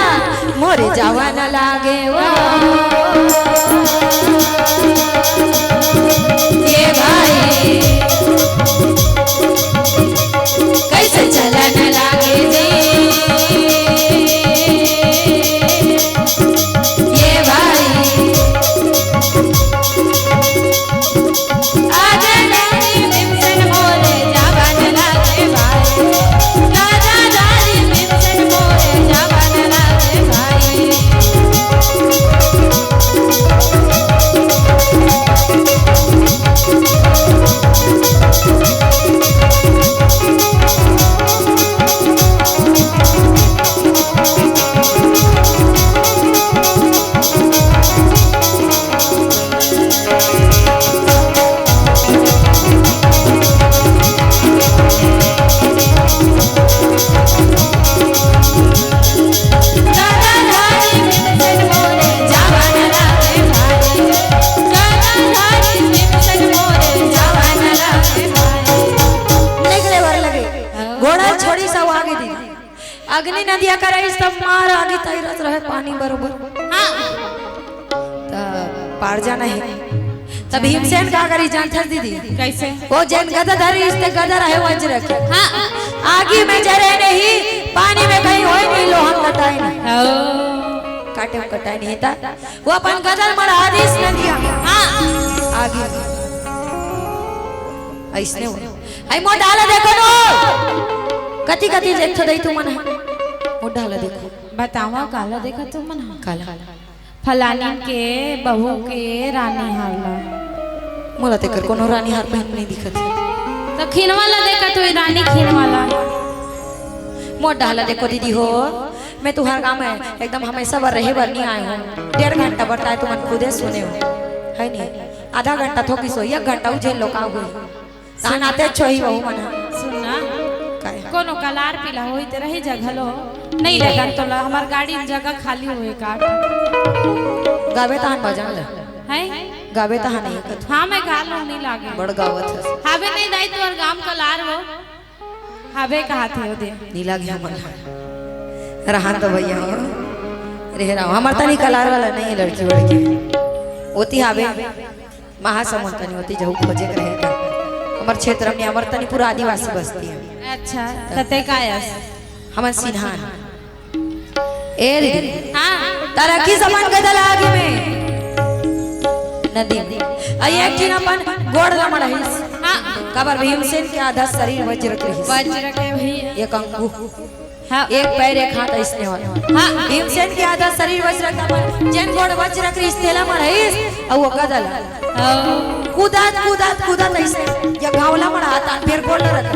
मोरे जावा न लागे वो। ये भाई, कैसे चलन लागे जी? ये भाई, आजा दारी भीमसेन मोरे जावन लागे भाई। आजा दारी भीमसेन मोरे जावन लागे भाई। निकले बर लगे। घोड़ा छोड़िस अउ आगे दीदी। अग्नि नदिया कर आइस तब मार आगी तैरत रहे पानी बरोबर। हाँ। त पार जाना हे। त भीमसेन का करिस जानथस दीदी? कैसे? वो जेन गदा धरिस ते गदा रहे वज्र के। हाँ। आगी में जरे नहीं, पानी में कहीं होय नहीं, लोहा कटाय नहीं। ओ। काटे में कटाय नहीं था। वो अपन गदा ल मढ़ा दिस नदिया में। हाँ। आगी में। अइसने हो। आई मोर डाला देखो नो। कति कति देखथो दई तुमन ह। मोर डाला देखो। बतावा काला देखत हो मन ह? काला। फलानी के बहू के रानी हार ला। मोला तेकर कोनो रानी हार पहन नहीं दिखत हे। त खिनवा ला देखत होही, रानी खिनवा ला। मोर डाला देखो दीदी हो, मैं तुहर गाँव में एकदम हमेशा बर रहे बर नहीं आए हो। डेढ़ घंटा बर त आए, तुमन खुदे सुने हो, है नहीं? आधा घंटा थोकिस हो, एक घंटा उजेल लोका हुई। तान आते छोही वहू मन ह। सुन ना, काय? कोनो कलार पीला होई ते रही जगह लो। नहीं लगन तोला, हमार गाड़ी में जगह खाली हुए का? गावे तहन भजन ले। हैं? गावे तहन नहीं कत। हाँ, मैं गा लूँ, नहीं लागे। बड़ गावत हस। हावे नहीं दाई तोर गाम कलार हो। हावे कहा थे वो दे। नीला गया मन। रहा तो भैया हो। रह रहा हूँ। हमार तनी कलार वाला नहीं है लड़की वड़की। ओती हावे। महासमुंद तनी ओती जहू खोजे के रहे का। हमर क्षेत्र में हमर तनी पूरा आदिवासी बस्ती है। अच्छा, त ते काय अस? हमन सिन्हान। ए रे। हाँ। तारा की समान गदल आगे में। नदी में। आ एक दिन अपन गोड़ ला मड़ाहिस। हाँ। काबर भीमसेन के आधा शरीर वज्र के रहिस। वज्र के भैया। एक अंगू। हाँ। एक पैर, एक हाथ अइसने वाला। हाँ। भीमसेन के आधा शरीर वज्र के अपन, जेन गोड़ वज्र के रिस तेला मढ़ाइस, अउ वो गदल। हाँ। कूदत, कूदत, कूदत अइसने, या घावला मढ़ा तान, फेर गोड़ ल रख,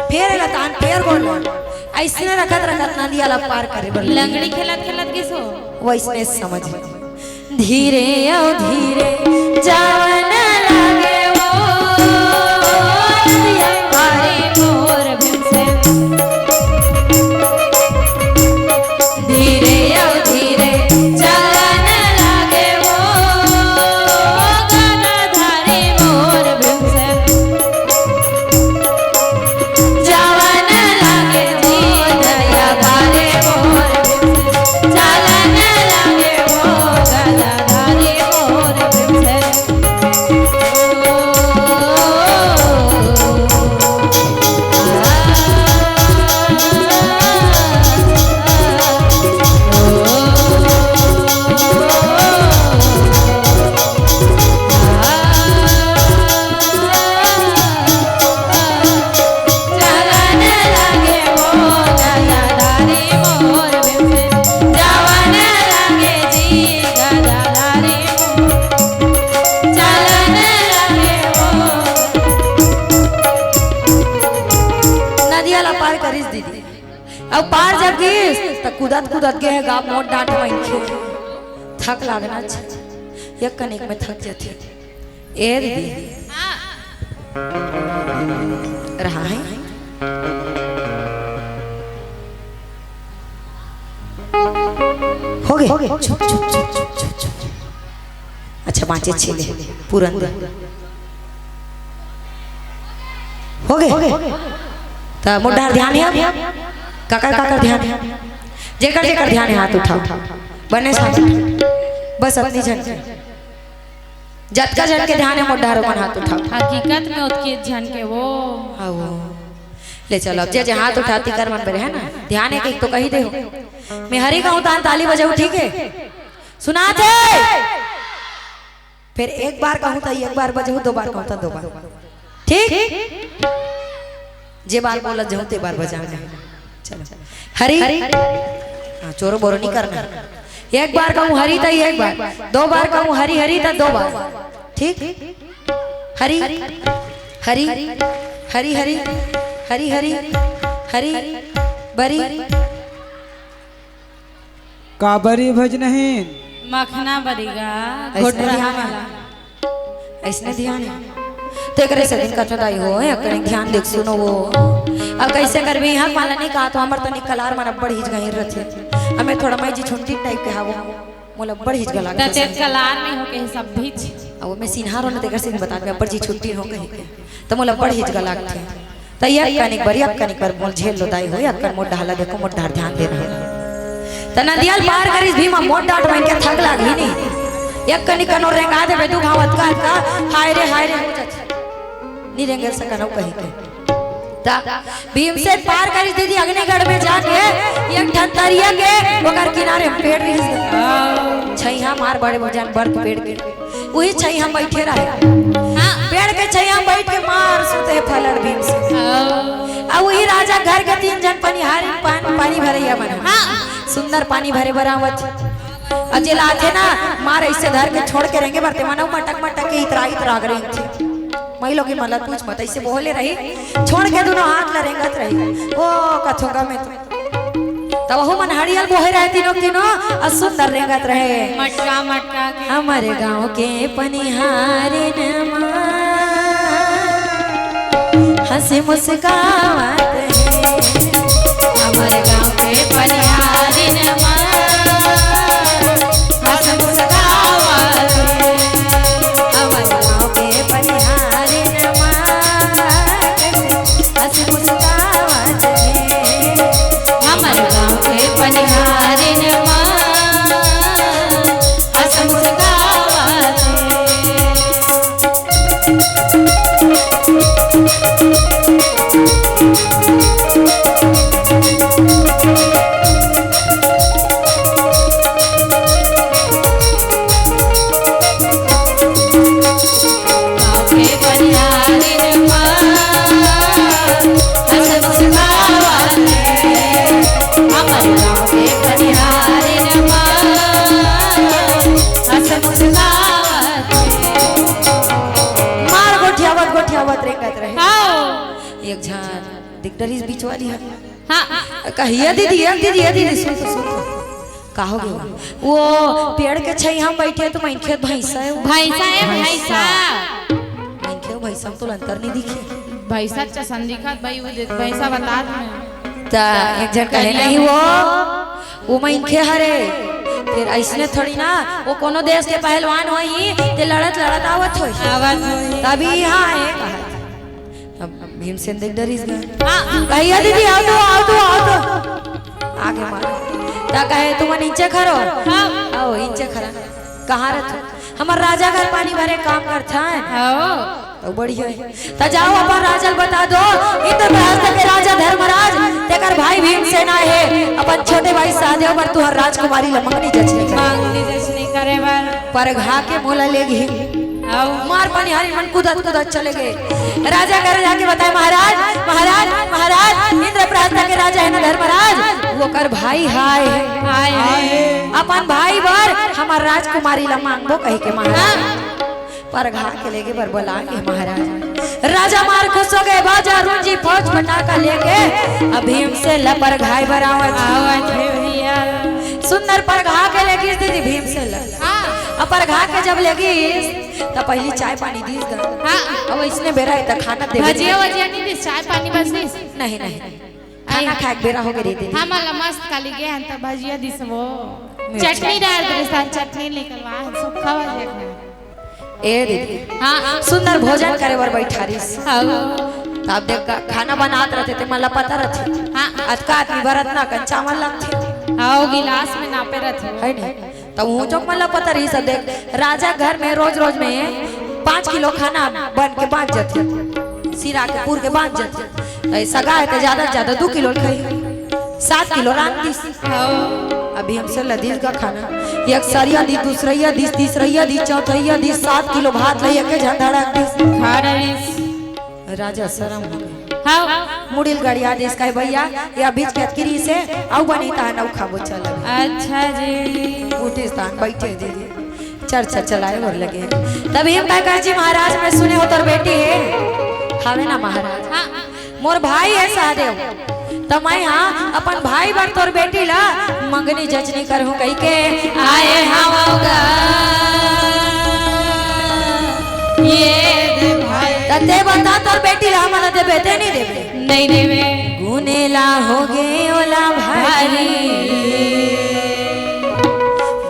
फेर एला तान, फेर गोड़ ल। अइसने रखत, रखत नदिया ला पार करे बर लगे। लंगड़ी खेलत, खेलत गिस हो। वइसने समझ। धीरे अउ धीरे जावन लागे गदाधारी मोर भीमसेन, जवन रंगे जी गदाधारी मोर, चलन रंगे हो। नदिया ला पार करिस दीदी। अब पार जब गिस, त कूदत कूदत गे हे गा, मोट डांट मनखे। थक लागना चाहिए, एक कनिक में थक जाथे। ए दीदी, रहा है? हो गए? चुप, चुप, चुप। अच्छा, बाँचे छे ले, पूरन दे। हो गए? त मोर डहर ध्यान हे अब? काकर, काकर ध्यान हे? जेकर, जेकर ध्यान हे, हाथ उठाओ। बने साथ। बस अतनी झन के। जतका झन के ध्यान हे, मोर डहर ओमन हाथ उठाओ। हकीकत में ओतके झन के वो। हाँ, वो। ले चलो, अब जे, जे हाथ उठाती कर मन बरे हे ना, ध्यान हे कि तो कही दे हो। मैं हरी कहूँ, तान ताली बजाऊ, ठीक हे? सुनात हे? फिर एक बार कहूँ त एक बार बजहू, दो बार कहूँ त दो बार। ठीक? जे बार बोलत जाहूँ, ते बार बजाना हे। चलो। हरी। हाँ, चोरो बोरो नहीं करना हे। एक बार कहूँ हरी त एक बार, दो बार कहूँ हरी हरी त दो बार। ठीक? हरी, हरी, हरी, हरी, हरी, हरी, हरी, बरी। काबरी भजनहीन। मखना बरी गा, अइसने घोटरा ध्यान हे। वाला। अइसने ध्यान हे। त एकरे से दिन कथा दाई हो, एकरे ध्यान देख सुनो वो। अब कइसे करबे, इहाँ वाला नहीं कहा तो हमर तनी कलार मन अब्बड़ हिच गहिर रथे। हमें थोड़ा मैं जी छुट्टी टाइप के हावो। मोला अब्बड़ हिच गला त ते कलार में हो के सब भीच। अब मैं सिन्हार होना तेकर से बता दे, अब्बड़ जी छुट्टी हो कहीं के। त मोला अब्बड़ हिच गला के। त एक कनिक बर, एक कनिक बर मोल झेल लो दाई हो, एक कन मोर डहला देखो, मोर डहर ध्यान दे रहे। त नदिया ल पार करिस भीम, मोर डांट मन के थक लागही नहीं। एक कनिक कनो रेंगा देबे दू घाव अतका, अतका, हाय रे, हाय रे, हो जाथे। नी रेंगे सकन हो कहीं के। त भीमसेन पार करिस दीदी अग्निगढ़ में जाके, एक ठन तरिया के ओकर किनारे में पेड़ रिहिस। छइहाँ मार बड़े भुजान बर्फ पेड़ के। उही छइहाँ बइठे रहे। हाँ। पेड़ के छइहाँ बइठ के मार सुते हे फलड़ भीमसेन। हाँ। अब उही राजा घर के तीन झन पनिहारी पान-, पानी भरइया मन। हाँ। सुंदर पानी भरे बर आवत। अउ जेला आथे ना, मार अइसे धर के छोड़ के रेंगे बर ते मन अउ मटक मटक के इतरा इतरा के रेंगथे। मइलोगिन मन ला पूछ मत, अइसे बोले रही, छोड़ के दुनों हाथ ला रेंगत रही। ओ कथों गा में तो। तब ओहू मन हड़ियल बोहे रहे तीनों तीनों, अउ सुंदर रेंगत रहे। मटका मटका के। हमर गाँव के पनिहारिन मन हँसी मुस्कावत हे। हमर गाँव के पनिहारिन मन हँसी मुस्कावत हे। हमर गाँव के पनिहारिन मन हँसी मुस्कावत हे। हमर गाँव के पनिहारिन मन हँसी मुस्कावत हे। मार गोठियावत गोठियावत रेंगत रहे। हाँ। एक झन दिख डरिस बीच वाली ह। हाँ। कहिए दीदी, ए दीदी, ए दीदी, सुन तो, सुन तो। का हो गया? वो पेड़ के छइहाँ में बइठे त मनखे भैंसा हे वो। भैंसा हे, भैंसा। भैंसा। मनखे अउ भैंसा में तो अंतर नहीं दिखे। भैंसा चसन दिखत भाई, वो दे-, भैंसा बतात में। त एक झन कहे, "नहीं वो, वो मनखे हरे।" फिर अइसने थोड़ी ना, वो कोनो देश के पहलवान होही, ते लड़त लड़त आवत होही। आवत होही। तभी इहाँ आए कहत। अब भीमसेन देख डरिस गा। हाँ। कहिए, "दीदी, आओ तो, आओ तो, आओ तो।" आगे मार। त कहे, "तुमन इंचे खरो?" हाँ। आओ, इंचे खरा। कहाँ रहिथो? "हमर राजा घर पानी भरे काम करथन।" हाँ। त बढ़िया हे। "त जाओ, अपन राजा ल बता दो, इंद्रप्रस्थ के राजा धर्मराज, तेकर भाई भीमसेन आए हे, अपन छोटे भाई सहदेव बर तुँहर राजकुमारी ल मंगनी जचनी करे।" मंगनी जचनी करे बर। परघा के मोला लेगही। अउ मार पनिहारी मन कूदत कूदत चले गे। राजा घर जाके बताए, "महाराज, महाराज, महाराज, इंद्रप्रस्थ के राजा हे ना धर्मराज, ओकर भाई हाय हे। हाय हे। अपन भाई बर हमर राजकुमारी ला मांगबो कहिके महाराज। हाँ। परघा के लेगे बर बोलाए हे महाराज। राजा मार खुश हो गए, बाजा रुंजी फौज फटाका लेके अब भीमसेन ला परघाए बर आवत हे। आवत हे भैया। सुंदर परघा के लेगिस दीदी भीमसेन ला। हाँ। अब परघा के जब लेगिस त पहिली चाय पानी दीस गा। हाँ। अब इसने बेरा हे त खाना देबे। भजिया वजिया नहीं दीस, चाय पानी बस दीस। नहीं, नहीं। खाना खाए के बेरा हो गए दीदी। हमला मस्त काली गे हन त भजिया दिस वो। मिर्चा। चटनी डाल दे सन, चटनी निकलवा, सुक्खा भजिया खाए। ए दीदी। हाँ। सुंदर भोजन करे बर बैठारिस। हाँ। तब देख का-, खाना बनात रथे ते मला पता रथे। हाँ। अतका आदमी बर अतना कन चावल लगथे। हाँ, वो गिलास में नापे रथे। है नहीं? त वो चौक मला पता रही सब देख, राजा घर में रोज रोज में पाँच किलो खाना बन के बांच जाथे, सिरा के पूर के बांच जाथे। त सगा हे त ज्यादा से ज्यादा दू किलो खाही, सात किलो रांध दिस। हाँ। अभी हमसे लदीस का खाना, एक सरिया दिस, दूसरैया दिस, तीसरैया दिस, चौथैया दिस, सात किलो भात लई एके झन धड़क दिस। खा डारिस। राजा शरम हो गए। हाँ। मुड़िल गड़िया दिस कहे, "भैया, ये बीच के अतकिरी से आऊ बनी तान आऊ खाबो चल।" अच्छा जी। उठिस तान बैठे दीदी, चर्चा चलाए बर लगे। तभी हम कहे, "जी महाराज, मैं सुने हो तोर बेटी हे।" हवे ना महाराज। हाँ। मोर भाई हे सहदेव, त मैं हा अपन भाई बर तोर बेटी ला मंगनी जचनी करहूं कहिके आए हवं गा। ये दे भाई। त ते बता तोर बेटी ला हमन देबे ते नहीं देबे? नहीं देबे। गुनेला होगे ओला भारी।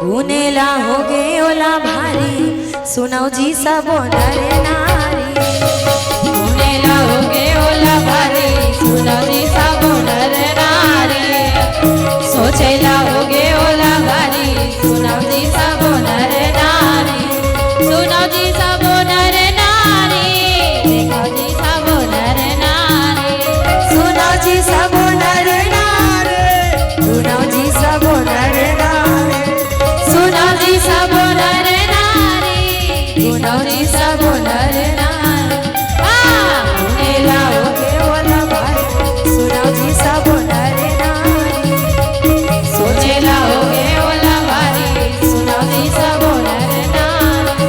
गुनेला होगे ओला भारी। सुनव जी सबो नर नारी। गुनेला होगे ओला भारी, सुनव जी सबो नर नारी। सोचेला होगे ओला भारी, सुनव जी सबो नर नारी। सुनव जी सबो नर नारी, देखव जी सबो नर नारी। सुनव जी सबो नर नारी, सुनव जी सबो नर नारी। सुनव जी सबो नर नारी, सुनव जी सबो नर नारी। हाँ। सुनेला होगे ओला भारी, सुनव जी सबो नर नारी। सोचेला होगे ओला भारी, सुनव जी सबो नर नारी।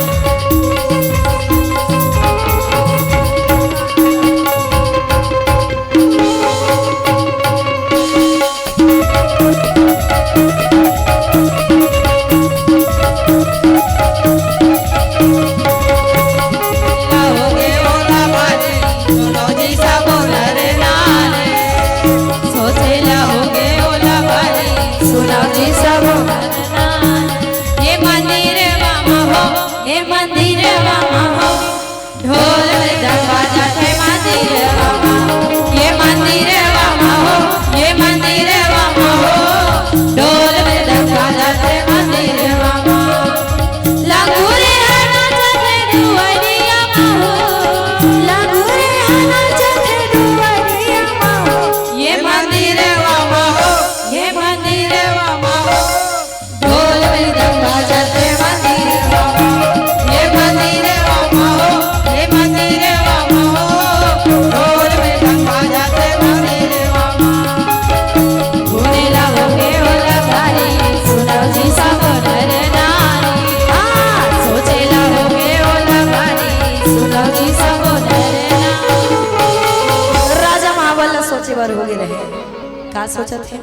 ये मंदिर वामा हो, ये मंदिर वामा हो, ढोल मृदंग बाजत हे मंदिरवा म, ये मंदिरवा म हो, ये मंदिरवा म हो, ढोल मृदंग बाजत हे मंदिरवा म। लंगूरे ह नाचत हे दुआरिया म हो, लंगूरे ह नाचत हे दुआरिया म हो, ये मंदिरवा म हो, ये मंदिरवा म हो। ढोल मृदंग बाजत हे मंदिरवा म, ये मंदिरवा म हो, ये मंदिरवा म हो। ढोल मृदंग बाजत हे मंदिरवा म। सुनेला होगे ओला भारी, सुनव जी सबो नर नारी। हाँ, सोचेला होगे ओला भारी, सुनव जी सबो नर नारी। राजा महाबल ला सोचे बर होगे रहे, का सोचत हे?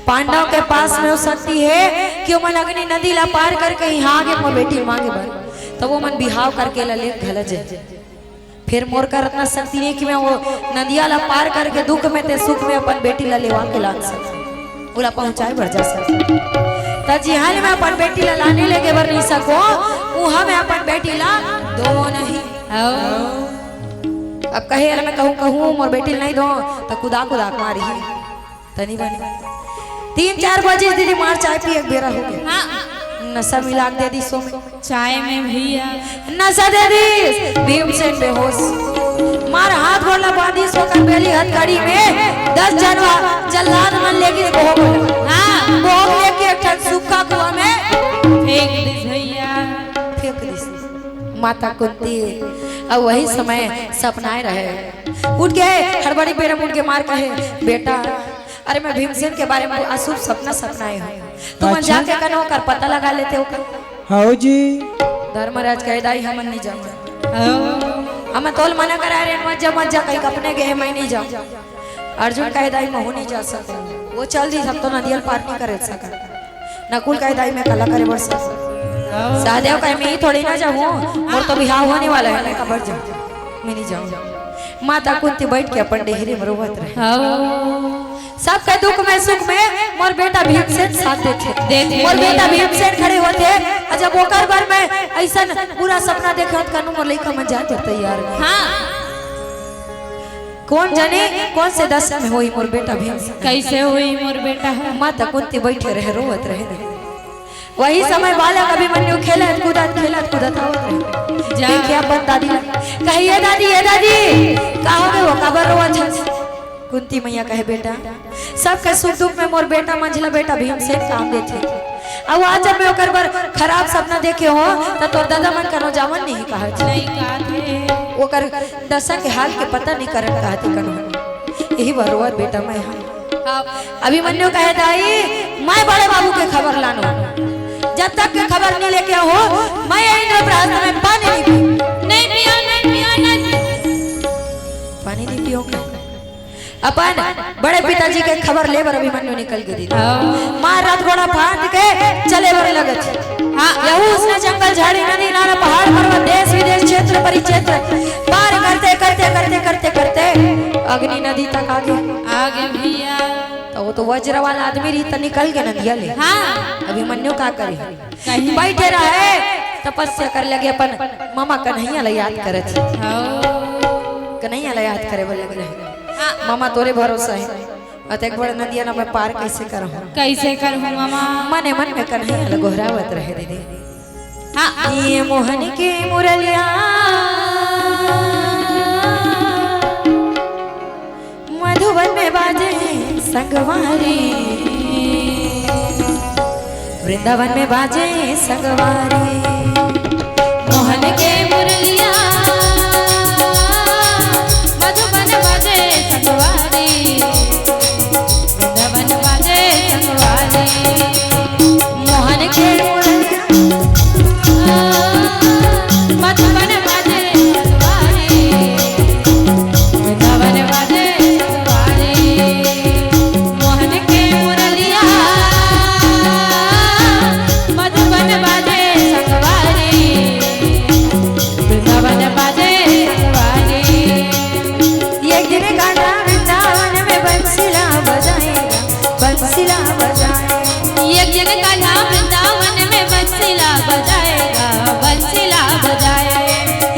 पांडव के पास में वो शक्ति हे कि ओमन अग्नि नदी ला पार करके इहाँ आगे मोर बेटी मांगे बर, तब ओमन बिहाव करके ला ले घला जाए। फिर मोर कर अतना शक्ति नहीं कि मैं वो नदिया ला पार करके दुख में ते सुख में अपन बेटी ला लेवा के लान सकूं, ओला पहुंचाए बर जा सकूं। त जिहां ले मैं अपन बेटी ला लाने लेगे बर नहीं सकूं, उहां मैं अपन बेटी ला दो नहीं। अब कहे, "अरे मैं कहूं, कहूं, मोर बेटी ला नहीं दो," त कुदा कुदा के मारही। तनी बनी। तीन चार बजे दीदी मार चाय पिए के बेरा हो गया। हाँ। नशा मिला के दे दी सो में। चाय में भैया। नशा दे दी। भीमसेन बेहोश। मार हाथ गोड़ ला बांधी सो कर बेली हथकड़ी में दस जनवा जल्लाद मन लेके भोग। हाँ। भोग लेके एक ठन सूखा कुआं में। फेंक दिस भैया। फेंक दिस। माता कुंती। अउ वही समय सपनाए रहे, उठ के हड़बड़ी बेरा उठ के मार कहे, "बेटा, अरे मैं भीमसेन के बारे में अशुभ सपना सपनाए हँव, तुमन अच्छा। जाके कनो ओकर पता लगा लेते ओकर।" हव जी। धर्मराज कहे, "दाई, हमन नहीं जाओ।" हव। हमन तोल मना करा रहे, "मत जा, मत जा," कहीं अपने गए, "मैं नहीं जाओ।" अर्जुन कहे, "दाई, महू नहीं जा सकँव।" वो चल दिस, अब तो नदिया ल पार नहीं करे सकँव। नकुल कहे, "दाई, मैं कला करे बर सकँव।" हव। सहदेव कहे, "मैं ही थोड़ी ना जाहूँ, मोर तो बिहाव होने वाला है, मैं काबर जाहूँ, मैं नहीं जाहूँ।" माता कुंती बैठ के अपन डेहरी में रोवत रहे। हव। सबके दुख में सुख में मोर बेटा भीमसेन साथ देथे। देथे। मोर बेटा भीमसेन खड़े होथे, अउ जब ओकर बर मैं अइसन बुरा सपना देखे हों त कनो मोर लइका मन जाए बर तैयार नहीं। हाँ। कोन जनी कोन से दशा में होही मोर बेटा भीमसेन। कइसे होही मोर बेटा ह? माता कुंती बइठे रहे, रोवत रहे। वही समय बालक अभिमन्यु खेलत कूदत, खेलत कूदत आवत रहे। जा। देखे अपन दादी ला, कहे, "ए दादी, ए दादी, का होगे वो, काबर रोवत हस?" कुंती मैया कहे, "बेटा, सबके सुख दुख में मोर बेटा, मंझला बेटा भीमसेन काम देथे। अउ आज जब मैं ओकर बर खराब सपना देखे हों, त तोर दादा मन कनो जावन नहीं कहत हे। नहीं कहत हे। ओकर दशा के हाल के पता नहीं करन कहत हे कनो। यही बर रोवत बेटा मैं हा।" हाँ। अभिमन्यु कहे, "दाई, मैं बड़े बाबू के खबर लानों। जब तक के खबर नहीं लेके आऊँ, मैं ये इंद्रप्रस्थ में पानी नहीं पीऊँ।" नहीं पियो, नहीं पियो, नहीं पियो। पानी नहीं पियो का? अपन बड़े पिताजी के खबर ले बर अभिमन्यु निकल गे दीदी। हाँ। मार रथ घोड़ा फांद के चले बर लगत। हाँ। यहू उसने जंगल, झाड़ी, नदी, नाला, पहाड़, पर्वत, देश, विदेश, क्षेत्र, परिक्षेत्र पार करते, करते, करते, करते, करते अग्नि नदी तक आ गे। आ गे भैया। त वो तो वज्र वाला आदमी रही, त निकल गे नदिया ले। हाँ। अभिमन्यु का करे? कहीं। बइठे रहे, तपस्या करे लगे, अपन मामा कन्हैया ला याद करत हे। हाँ। कन्हैया ला याद करे बर लगे रहे। हाँ। मामा तोरे भरोसा हे, अतेक बड़ नदिया ला मैं पार कइसे करहूँ? कइसे करहूँ मामा? मने मन में कन्हैया ला गोहरावत रहे दीदी। हाँ। ये मोहन के मुरलिया मधुबन में बाजे संगवारी, वृंदावन में बाजे संगवारी। मोहन के मुरलिया मधुबन बाजे संगवारी, वृंदावन बाजे संगवारी। मोहन के मुरलिया मधुबन बाजे संगवारी, वृंदावन बाजे संगवारी। मोहन के मुरलिया मधुबन बाजे संगवारी, वृंदावन बाजे संगवारी। एक दिन कान्हा वृंदावन में बंसीला बजाएगा, बंसीला बजाए। एक दिन कान्हा वृंदावन में बंसीला बजाएगा, बंसीला बजाए।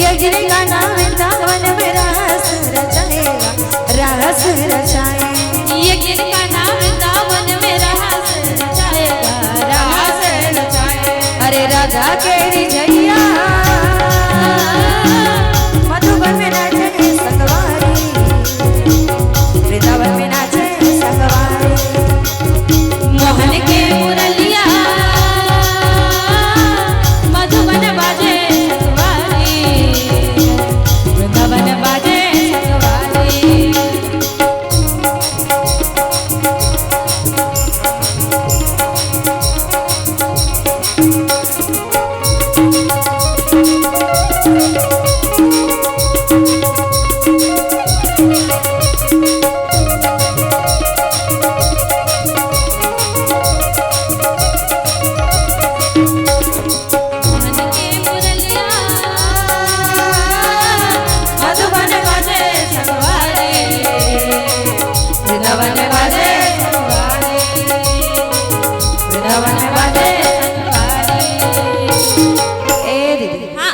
एक दिन कान्हा वृंदावन में रास रचाएगा, रास रचाए। एक दिन कान्हा वृंदावन में रास रचाएगा, रास रचाए। अरे राधा के रिझैया मधुबन में नाचे संगवारी, वृंदावन में नाचे संगवारी। मोहन के मुरलिया मधुबन बाजे संगवारी, वृंदावन बाजे संगवारी। मोहन के मुरलिया मधुबन बाजे संगवारी, वृंदावन बाजे संगवारी, वृंदावन बाजे संगवारी। ए दीदी, हाँ।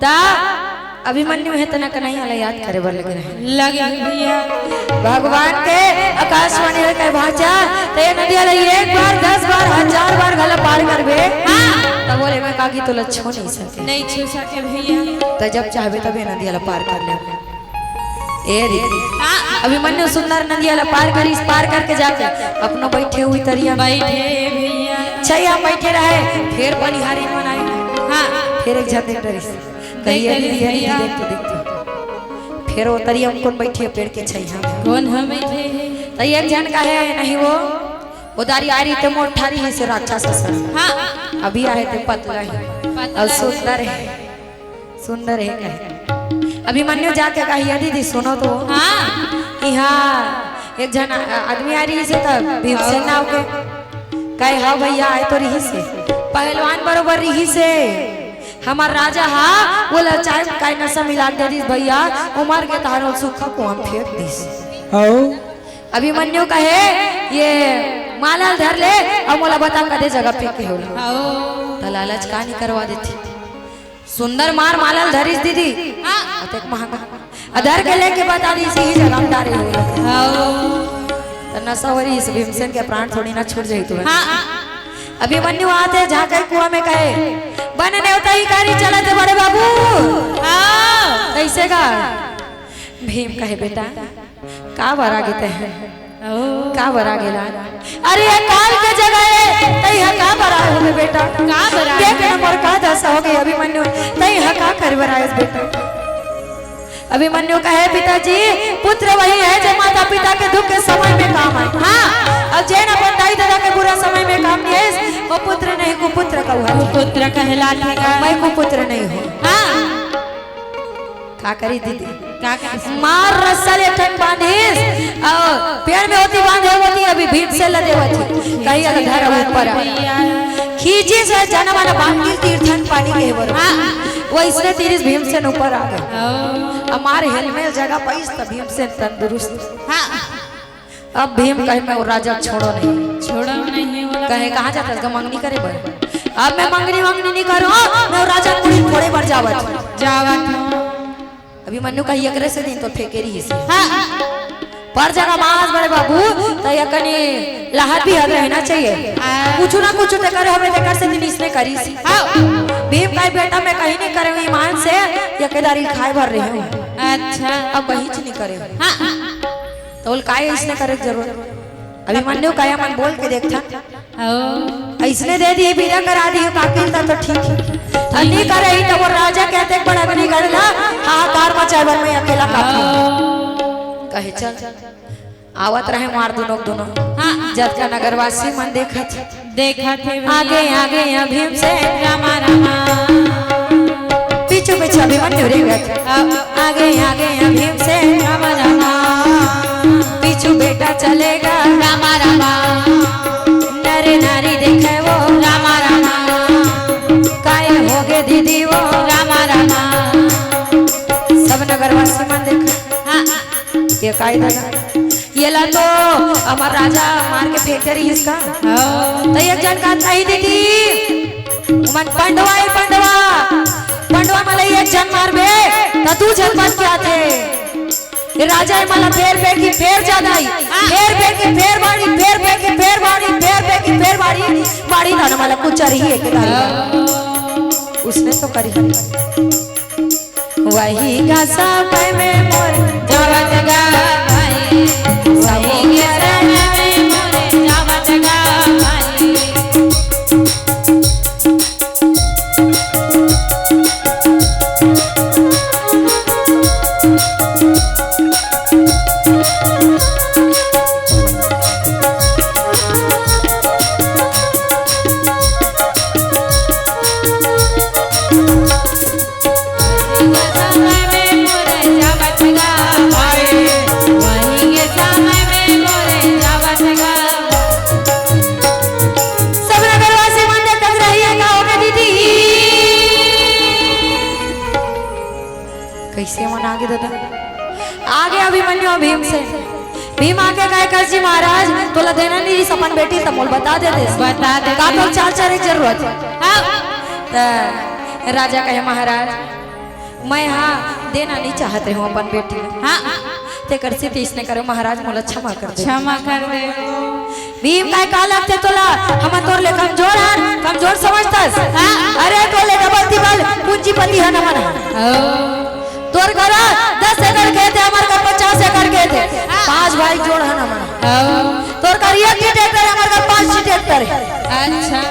ता अभिमन्यु हे तना कन्हैया ला याद करे बर लगे रहे। लगे भैया। भगवान के आकाशवाणी होय के भांचा, ते नदिया ला एक बार, दस बार, हजार बार घला पार करबे। हाँ। तब बोले मैं काकी तोला छू नहीं सके। नहीं छू सके भैया। त जब चाहबे तबे नदिया ला पार कर ले। ए रे। हाँ। अभिमन्यु सुंदर नदिया ला पार करिस, पार करके जाके अपनो बैठे हुई तरिया में। बैठे भैया। छैया बैठे रहे, फिर बनिहारी मन आए। हाँ। फिर एक झन देख डरिस। कहिए देख, दीदी, देख, भैया। देख तो, देख तो। फेर वो तरिया म कोन बइठे हे पेड़ के छइहा में? कोन ह बइठे हे? त एक झन कहे, "नहीं वो, वो दारी आय रहिस ते मोर ठारी हे से राक्षस असन। हाँ। अभी आय हे ते पतला हे। पतला अउ हे। सुंदर हे। सुंदर हे," कहे। अभिमन्यु जाके कहिए, "दीदी, सुनो तो। हाँ। इहाँ एक झन आ-, आदमी आय रहिस हे त भीमसेन नाव के।" कहे, "हाँ भैया, आय तो रहिस हे। पहलवान बरोबर रहिस हे।" हमर राजा हा, ओला चाय म काय नशा मिला के दे दिस भैया, ओ मर गे तहान ओला सूखा कुआं म फेंक दिस। अभिमन्यु कहे, "ये माला ल धर ले, अउ मोला बता कते जगह फेंके हे ओला।" त लालच का नी करवा देथे। सुंदर मार माला ल धरिस दीदी। हाँ। अतेक महंगा। अ धर के लेके बता दिस, इही जगह म डारे हे। त नशा हो रहिस, भीमसेन के प्राण थोड़ी ना छूट जाही तुरंत। हाँ। अभिमन्यु आथे, झांके कुआं में कहे, "बन नेवता ही कारी चलत हे बड़े बाबू।" हाँ। कइसे गा? भीम कहे, "बेटा, का बर आगे तैं ह? ओ। का बर आगे लाल? अरे, ये काल के जगह हे, तैं ह का बर आए होबे बेटा? का बर आए देख होबे? ना मोर का दशा हो गे अभिमन्यु, तैं ह का करे बर आए हस बेटा?" अभिमन्यु कहे, "पिताजी, पुत्र वही है जो माता पिता के दुख के समय में काम आए।" हाँ। अउ जेन अपन दाई ददा के बुरा समय में काम नइ आइस, वो पुत्र नहीं, कुपुत्र कहूँ। कुपुत्र कहलाथे गा। मैं कुपुत्र नहीं हूँ। हाँ। का करी दीदी? का करी? मार रस्सा ले ठन बांधिस, अउ पेड़ में ओती बांधे होती, अभी भीमसेन ला देवत हे। कही अगर धर ऊपर आ। खींचिस जनम वाला बांध के तीर्थन पानी के बर। हाँ। वइसने तीरिस भीमसेन ऊपर आ गे। ओ। अउ मार हेलमेल जगह पाइस त भीमसेन तंदुरुस्त। हाँ। अब भीम कहे, "मैं वो राजा छोड़ो नहीं।" छोड़ो नहीं, वो कहे, "कहाँ जाथस गा मंगनी करे बर?" "अब मैं मंगनी वंगनी नहीं करूँ, मैं वो राजा कुड़ी फोड़े बर जावत हूँ।" जावत हूँ। अभिमन्यु कहे, "एकरे से दिन तो फेंके रहिस हे।" हाँ। पर जगह मास बड़े बाबू, त एकनी लाहत भी हद रहना चाहिए। हाँ। कुछु ना कुछु तेकर हवे, तेकर से दिन इसने करिस। हाँ। भीम कहे, "बेटा, मैं कहीं नहीं करे हूँ ईमान से, ये केदारी खाए बर रहे हूँ।" अच्छा। अब कहीं नहीं करे हूँ। हाँ। त ओला काय अइसने करे के जरूरत? अभिमन्यु कहे, "मन बोल के देखथन।" ओ। अइसने दे दिही, बिदा करा दिही, काकिल त तो ठीक हे। अ नी करही त वो राजा के अतेक बड़ अग्निगढ़ ला हाहाकार मचाए बर मैं अकेला काफी। ओ। कहे, "चल।" आवत रहे मार दुनों के दुनों। हाँ। जतका नगरवासी मन देखत हे। देखत हे भैया। आगे आगे या भीमसेन रामा रामा। पीछू पीछू अभिमन्यु रेंगत। हाँ। आगे आगे या भीमसेन रामा रामा। पीछू बेटा चलेगा रामा रामा। नर नारी देखे वो रामा रामा। काय होगे दीदी वो रामा रामा। सब नगरवासी मन देखे। हाँ। ये काय दादा? ये ला तो हमर राजा मार के फेंक दे रहिस का? हाँ। त एक झन कहत, "नहीं दीदी, मन पंडवा हे, पंडवा। पंडवा मन ला एक झन मारबे, त दू झन बन के आथे। ये राजा हे, मन ला फेर फेर के फेर जादा ही। फेर फेर के फेर बाड़ी, फेर फेर के फेर बाड़ी, फेर फेर के फेर बाड़ी, बाड़ी दाना मन ला कुचरही एक दारी।" हाँ। उसने तो करी। वही गा समय में मोर जावत गा भाई, वही गा समय में मोर जावत गा भाई। सब नगरवासी मन देखत रहिए, का होगे दीदी? कइसे मन आगे दादा? आगे अभिमन्यु भीमसेन। भीम आके कहे, "कस जी महाराज, तोला देना नहीं रहिस अपन बेटी, त मोला बता दे देस।" बता दे का देस। तोला चार चार के जरूरत हे? हाँ। त राजा कहे, "महाराज, मैं हा देना नहीं चाहत रहे हूँ अपन बेटी ला।" हाँ। तेकर से अइसने करे महाराज, मोला क्षमा कर दे। क्षमा कर दे। भीम कहे, "का लगथे तोला? हमन तोर ले कमजोर हन, कमजोर समझथस? हाँ। अरे तोर ले डबल तिबल पूंजीपति हन हमन हा। ओ। तोर करा दस एकड़ खेत हे, हमर करा पचास एकड़ खेत हे। हाँ। पांच भाई जोड़ हन हमन हा। ओ। तोर करा एक ठी ट्रैक्टर हे, हमर करा पांच ठी ट्रैक्टर हे।" अच्छा।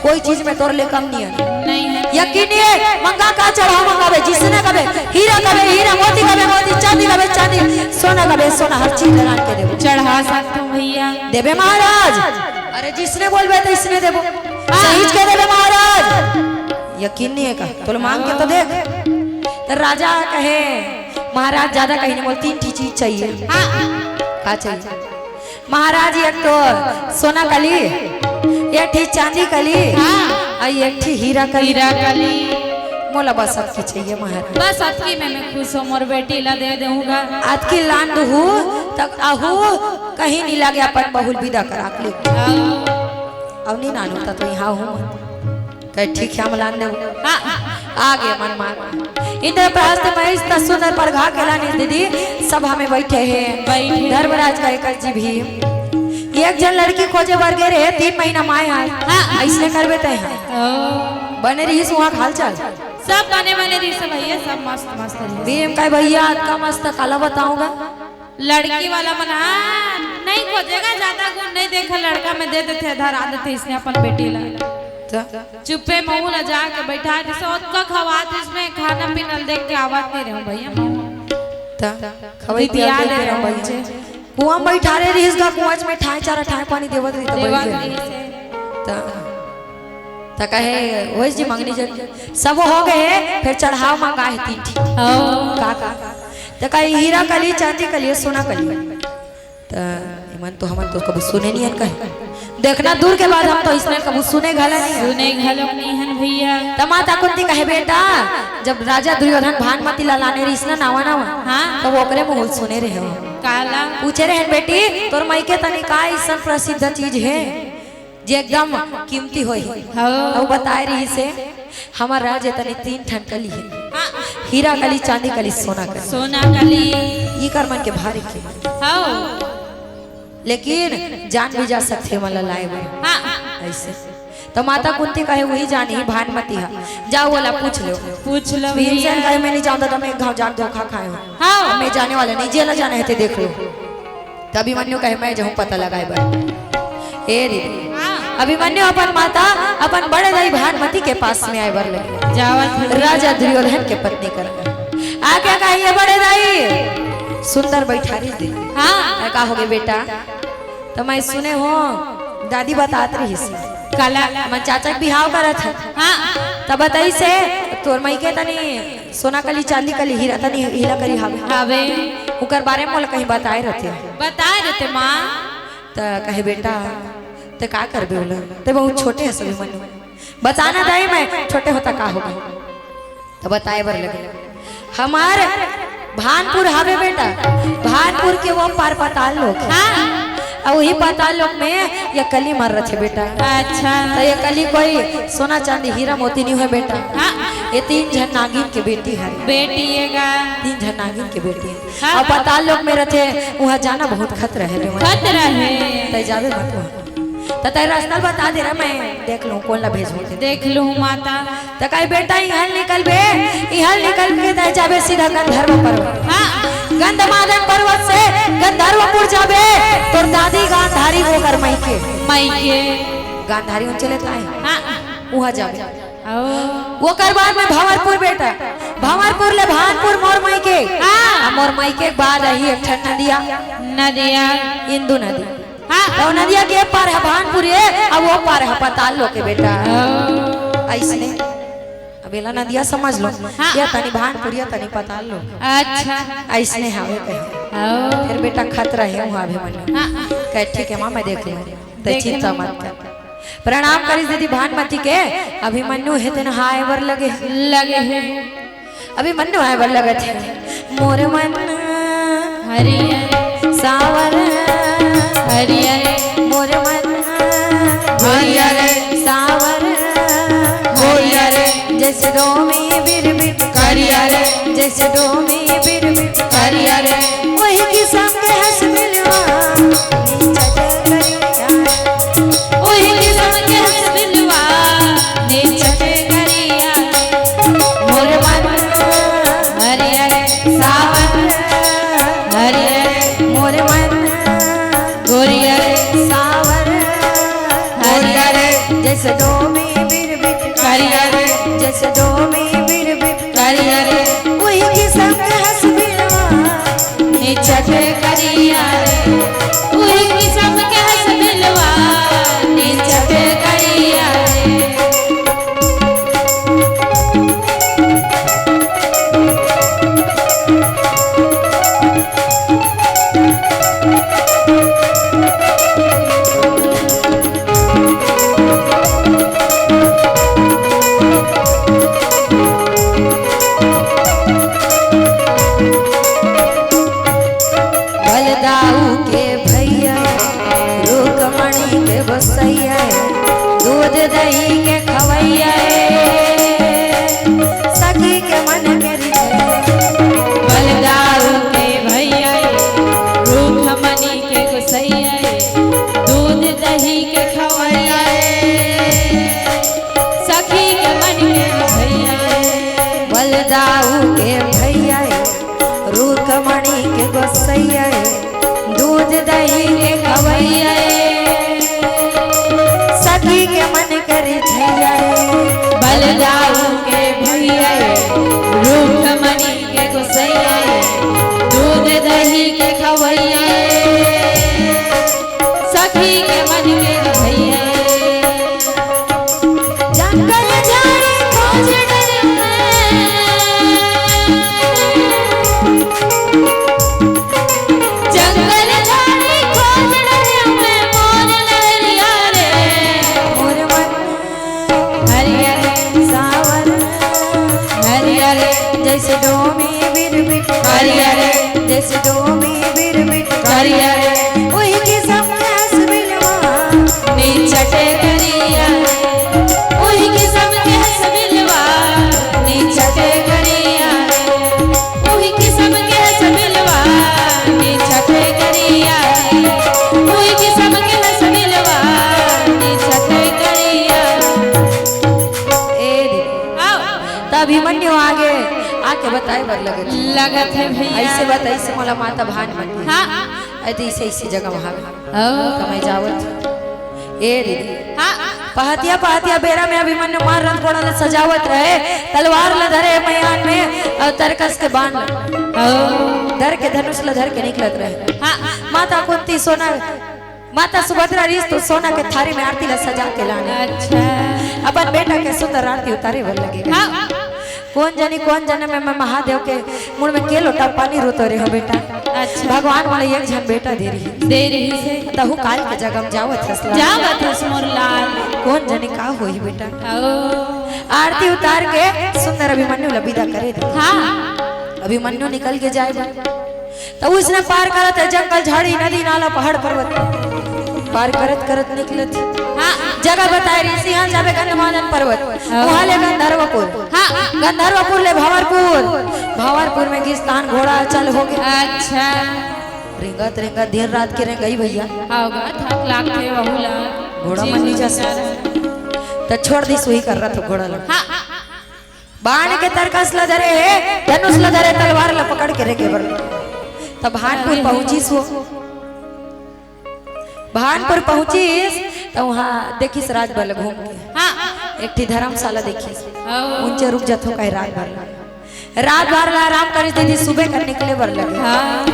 कोई चीज में तोर ले कम नहीं है। नहीं है। यकीन नहीं है, मंगा का चढ़ाव मंगाबे, जिसने कबे हीरा कबे हीरा, मोती कबे मोती, चांदी कबे चांदी, सोना कबे सोना, हर चीज लगा के देबो। चढ़ा सकते हो भैया। देबे महाराज। अरे जिसने बोलबे तो इसने देबो। हाँ। सहीच के देबे महाराज। यकीन नहीं है का? तोल मांग के तो देख। तो राजा कहे, महाराज ज्यादा कहीं नहीं बोल, तीन ठी चीज चाहिए। हाँ। का चाहिए? महाराज, एक तो सोना कली, एक ठी चांदी कली, हाँ। अउ एक ठी हीरा कली। हीरा कली। मोला बस अतकी चाहिए महाराज। बस अतकी में मैं खुश हूँ, मोर बेटी ला दे दूंगा। अतकी लान दुहू तक आहू कहीं नहीं लगे, अपन बहुल विदा करा के ले। हाँ। अब नहीं नानू ता तो यहाँ हूँ। कहे, "ठीक है, हम लान देबो।" हाँ। आगे मन मार। इंद्रप्रस्थ महेश त सुंदर परघा के लानिस दीदी, सभा में बैठे हैं। बैठे। धर्मराज का एक जी भी। एक झन लड़की खोजे बर गे रहे, तीन महीना माय हाल। हाँ। ऐसने करबे तय है। ओ। बने रहिस वहाँ हाल चाल। सब बने बने रहिस भैया, सब मस्त मस्त रहिस। भीम कहे, "भैया, अतका मस्त काला बताऊंगा।" लड़की वाला मन, हाँ, नहीं खोजेगा, ज्यादा गुण नहीं देखा लड़का में, दे देथे, धरा देथे इसने अपन बेटी ला। त? चुप्पे महू ला जाके बैठा, जैसे ओतका खवात इसमें खाना पीना ल देख के आवत नहीं रहूं भैया महू। त? खवई दीदी पिया याद दे आया रहूं भैया। मुझे। कुआं में बैठा रहे रहिस गा, कुआं में ठाय चारा ठाय पानी देवत रही त देवत बैठ गए। रही से। त? त कहे, "ओइस जी मंगनी जन, सब हो गए, फिर चढ़ाव मंगा है तीन ठी।" ओ। का, का? त कहे, "हीरा कली, चांदी कली, सोना कली।" त इमन तो हमन तो कबू सुने नहीं हन कहे। देखना दूर के बाद हम तो इसने कबू सुने घला नहीं हन। सुने घलो नहीं हन भैया। त माता कुंती कहे, "बेटा, जब राजा दुर्योधन भानुमति ला लाने रहिस ना नावा नावा, हाँ। तब ओकरे मुंह सुने रहे हो।" काला? पूछे रहे, "बेटी, तोर मइके तनी का अइसन प्रसिद्ध चीज है?" जे एकदम कीमती होही। हाँ। अउ बताए रहिस हे, "हमर राज ए तनी तीन ठन कली हे। हाँ। हीरा कली, चांदी कली, सोना कली।" सोना कली। इकर मन के भारी कीमत। हाँ। लेकिन जान भी जा सकथे, एमन ला लाए बर। हाँ। अइसे। त माता कुंती कहे, "उही जानही भानुमति हा। जाओ, ओला पूछ लो।" पूछ लो भीमसेन भैया। कहे, "मैं नहीं जानता, त मैं एक घाव जान धोखा खाए हूँ। हाँ। मैं जाने वाला नहीं, जेला जाना हे ते देख लो।" त अभिमन्यु कहे, "मैं जाहूं पता लगाए बर।" ए दीदी, हाँ। अभिमन्यु अपन माता, अपन बड़े दाई भानुमति के पास में आए बर लगे। जावत हूँ। राजा दुर्योधन के पत्नी कर। आके कहे, "ए बड़े दाई।" सुंदर बैठारी दे। हाँ। ए, "का होगे बेटा?" त मैं सुने हों, दादी बतात रहिस हे। काला? हमर चाचा के बिहाव करत हे। हाँ। त बताइस हे, "तोर मइके तनी सोना कली, चांदी कली, हीरा तनी, हीरा कली हावे।" हावे। ओकर बारे में मोला कहीं बताए रहिते। बताए रहिते माँ। त कहे, "बेटा, ते का करबे ओला? ते बहुत छोटे हस अभिमन्यु।" "बता ना दाई, मैं छोटे हों त का होगे?" त बताए बर लगे, "हमर भानुपुर हावे बेटा, भानुपुर के ओ पार पताल लोक हे। हाँ। अउ उही पताल लोक में ए कली मर रथे बेटा।" अच्छा। त ए कली कोई सोना चांदी हीरा मोती नहीं होय बेटा। हाँ। ए तीन झन नागिन के बेटी हरे। बेटी ए गा। तीन झन नागिन के बेटी हे। हाँ। अउ पताल लोक में रथे, उहाँ जाना बहुत खतरा हे बेटा। खतरा हे। तैं जाबे मत वहाँ। त तैं रास्ता बता दे रहा, मैं देख लूँ कोन ला भेजहूँ। देख लूँ माता। त कहे, "बेटा, इहाँ ले निकलबे, इहाँ ले निकल के तैं जाबे सीधा गंधर्व पर्वत। हाँ। गंधमादन पर्वत से गंधर्वपुर जाबे, तोर दादी गांधारी ओकर मइके।" मइके। गांधारी उन चले ताए। हाँ। उहाँ जाबे। ओ। ओकर बाद में भंवरपुर बेटा, भंवरपुर ले भानुपुर मोर मइके। हाँ। अउ मोर मइके के बाद आही एक ठन नदिया। नदिया। इंदु नदी। हाँ। त ओ नदिया के ए पार हे भानुपुर ए, अउ ओ पार हे पताल लोक ए बेटा। ओ। अइसने। अब एला नदिया समझ लो। हाँ। ए तनी भानुपुर, ए तनी पताल लोक। अच्छा। अइसने हावे कहे। ओ। फेर बेटा खतरा हे उहाँ अभिमन्यु। हाँ। कहे, "ठीक हे माँ, मैं देख लूँ, तैं देख चिंता लूँ। मत कर।" प्रणाम करिस दीदी भानुमति के, अभिमन्यु हे तेन हा आए बर लगे। लगे हे। अभिमन्यु आए बर लगत हे। मोर मन हरियर सावर हरियर। मोर मन हरियर सावर हरियर। जैसे दो में बिरबिट करियर। जैसे दो में बिरबिट करियर। वही किसम के हंस मिलवा नीचट करिया। ओही किसम के हंस बिलवा, ने चटे करिया। मोर मन हरियर सावर हरियर। मोर मन गोरियर सावर हरियर। जैसे दो में से डोमी बिरबिट करिया रे, उही किसम के हंस बिलवा। निचट करिया रे, उही किसम के हंस बिलवा। निचट करिया रे। बलदाऊ के भैया, रुक्मणी के गोसैया, दूध दही के खवैया, सखी के मन के रिझैया। बलदाऊ के भैया, रुक्मणी के गोसैया, दूध दही के खवैया, सखी के मन के रिझैया। बलदाऊ के भैया, रुक्मणी के गोसैया, दूध दही के खवैया, सखी के मन के रिझैया। बलदाऊ के भैया, रुक्मणी के गोसैया, दूध दही के खवैया, सखी के मन के रिझैया। जंगल झाड़ी खोज डर में, जंगल झाड़ी खोज डर में, मोर लहरिया रे। मोर मन हरियर सावर हरियर, जैसे डोमी बिरबिट हरियर, जैसे डोमी बिरबिट हरियर। उही किसम के हंस बिलवा। निचट करिया, उही किसम के हंस बिलवा। निचट करिया, उही किसम के हंस बिलवा। निचट करिया, उही किसम के हंस बिलवा। निचट करिया। ए दीदी, आओ। त अभिमन्यु आगे आके बताए बर लगत हे। लगत हे भैया। ऐसे बताइस मोला माता भान मन। हाँ। ऐ तो ऐसे, ऐसे जगह वहाँ। ओ। त मैं जावत। ए दीदी। हाँ। पहतिया, पहतिया बेरा में अभिमन्यु मार रथ घोड़ा ला सजावत रहे, तलवार ला धरे मयान में, अउ तरकस के बाण ला। ओ। धर के, धनुष ला धर के निकलत रहे। हाँ। माता कुंती सोना माता सुभद्रा रिस तो सोना के थारी में आरती ला सजा के लाने। अच्छा। अपन बेटा के सुंदर आरती उतारे बर लगे। हाँ। कोन जनी कोन जन्म में मैं महादेव के मुड़ में के लोटा पानी रोतो रहे हो बेटा। अच्छा। भगवान मोला एक झन बेटा दे रही। दे रही से। तहु काल के जगम जावत हस ला। जावत हस मोर लाल। कोन जनी का होही बेटा। ओ। आरती उतार के सुंदर अभिमन्यु ला विदा करे दे। हाँ। अभिमन्यु निकल के जाए बा। त उसने पार करत हे जंगल, झाड़ी, नदी, नाला, पहाड़, पर्वत। पार करत करत निकलत। हाँ। जगह बताए रही, सिंहल जाबे गंधमादन पर्वत। हाँ। उहाँ ले गंधर्वपुर। हाँ। गंधर्वपुर ले भंवरपुर। भंवरपुर में गिस्तान घोड़ा अचल हो गए। अच्छा। रेंगत रेंगत दिन रात के रेंगई भैया। हाँ, गा, थक लागथे वहू ला। घोड़ा जी, मन नी जा बेचारा। सकत। त छोड़ दी सुई कर रहा था घोड़ा ला। हाँ। बाण के तरकस ल धरे हे, धनुष ल धरे, तलवार ल पकड़ के रेंगे बर। तब भानपुर पहुंचिस वो। भानपुर पहुंचिस, त उहाँ देखिस राजभर ल घूम के। हाँ। एक ठी धर्मशाला देखिस। हाँ। उनचे रुक जथो कहे राजभर ल। राजभर ल आराम करिस दीदी, सुबह कर निकले बर लगे। हाँ।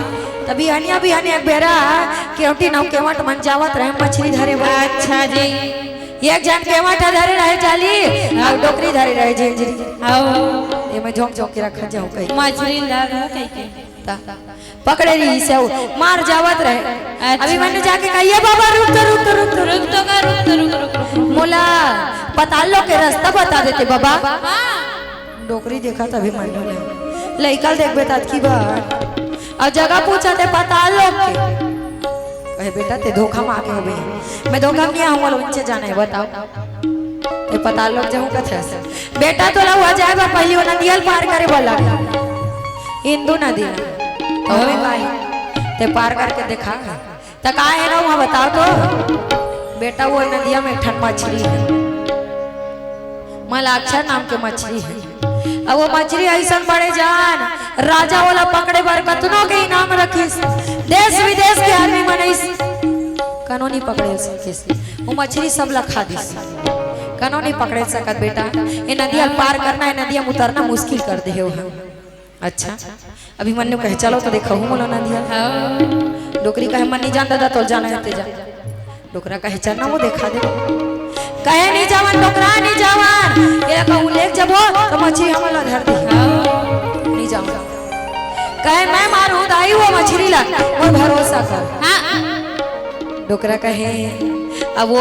तभी हनिया भी हनिया एक बेरा केवटी नौ केवट मन जावत रहे मछली धरे बर। अच्छा जी। एक झन केवट ह धरे रहे जाली, अउ डोकरी धरे रहे झिंझरी। अउ एमे झोंक झोंक के रखत जाहूं कहि। मछरी ल धर कहि के। त पकड़े रहिस अउ मार जावत रहे। अच्छा। अभिमन्यु जाके कहे, "ए बाबा, रुक तो, रुक तो, रुक तो, रुक तो।" रुक तो का, रुक तो, रुक, रुक, रुक, रुक। मोला पताल लोक के रस्ता बता देते बाबा। हाँ। डोकरी देखत अभिमन्यु ले। लइका ल देखबे त अतकी बड़। अउ जगह पूछत हे पताल लोक के। कहे, "बेटा, ते धोखा म आगे होबे। मैं धोखा म नइ आहूं, मोला उंचे जाना हे, बताओ।" ते पताल लोक जाहूं कथस। बेटा, तोला उहाँ जाए बर पहिली ओ नदिया ल पार करे बर लागही। इंदू नदी ल। त ओमे का हे? ते पार करके देखा। त का हे ना उहाँ बताओ तो? बेटा, वो नदिया में एक ठन मछरी हे, मलाक्षर नाम के मछरी हे। अब वो मछरी अइसन बड़े जान, राजा ओला पकड़े बर कतनो के इनाम रखिस, देश विदेश के आदमी मन आइस, कनो नी पकड़े सकिस। वो मछरी सब ला खा दिस। कनो नहीं पकड़े सकत बेटा। ये नदिया ल पार करना, ये नदिया म उतरना मुश्किल कर दे हो। अच्छा, अभिमन्यु कहे, "चलो तो देखा हूँ मोला नदिया।" हाँ। डोकरी कहे, "मैं नहीं जान दादा, तोल जाना है ते जा।" डोकरा कहे, "चल ना, वो देखा दे।" कहे, "नहीं जावन डोकरा, नहीं जावन। ये कहूँ लेके जबो तो मछली हमला धर दी।" हाँ। नहीं जावन। कहे, "मैं मारू दाई वो मछली ला, मोर भरोसा कर।" हाँ। डोकरा कहे, अब वो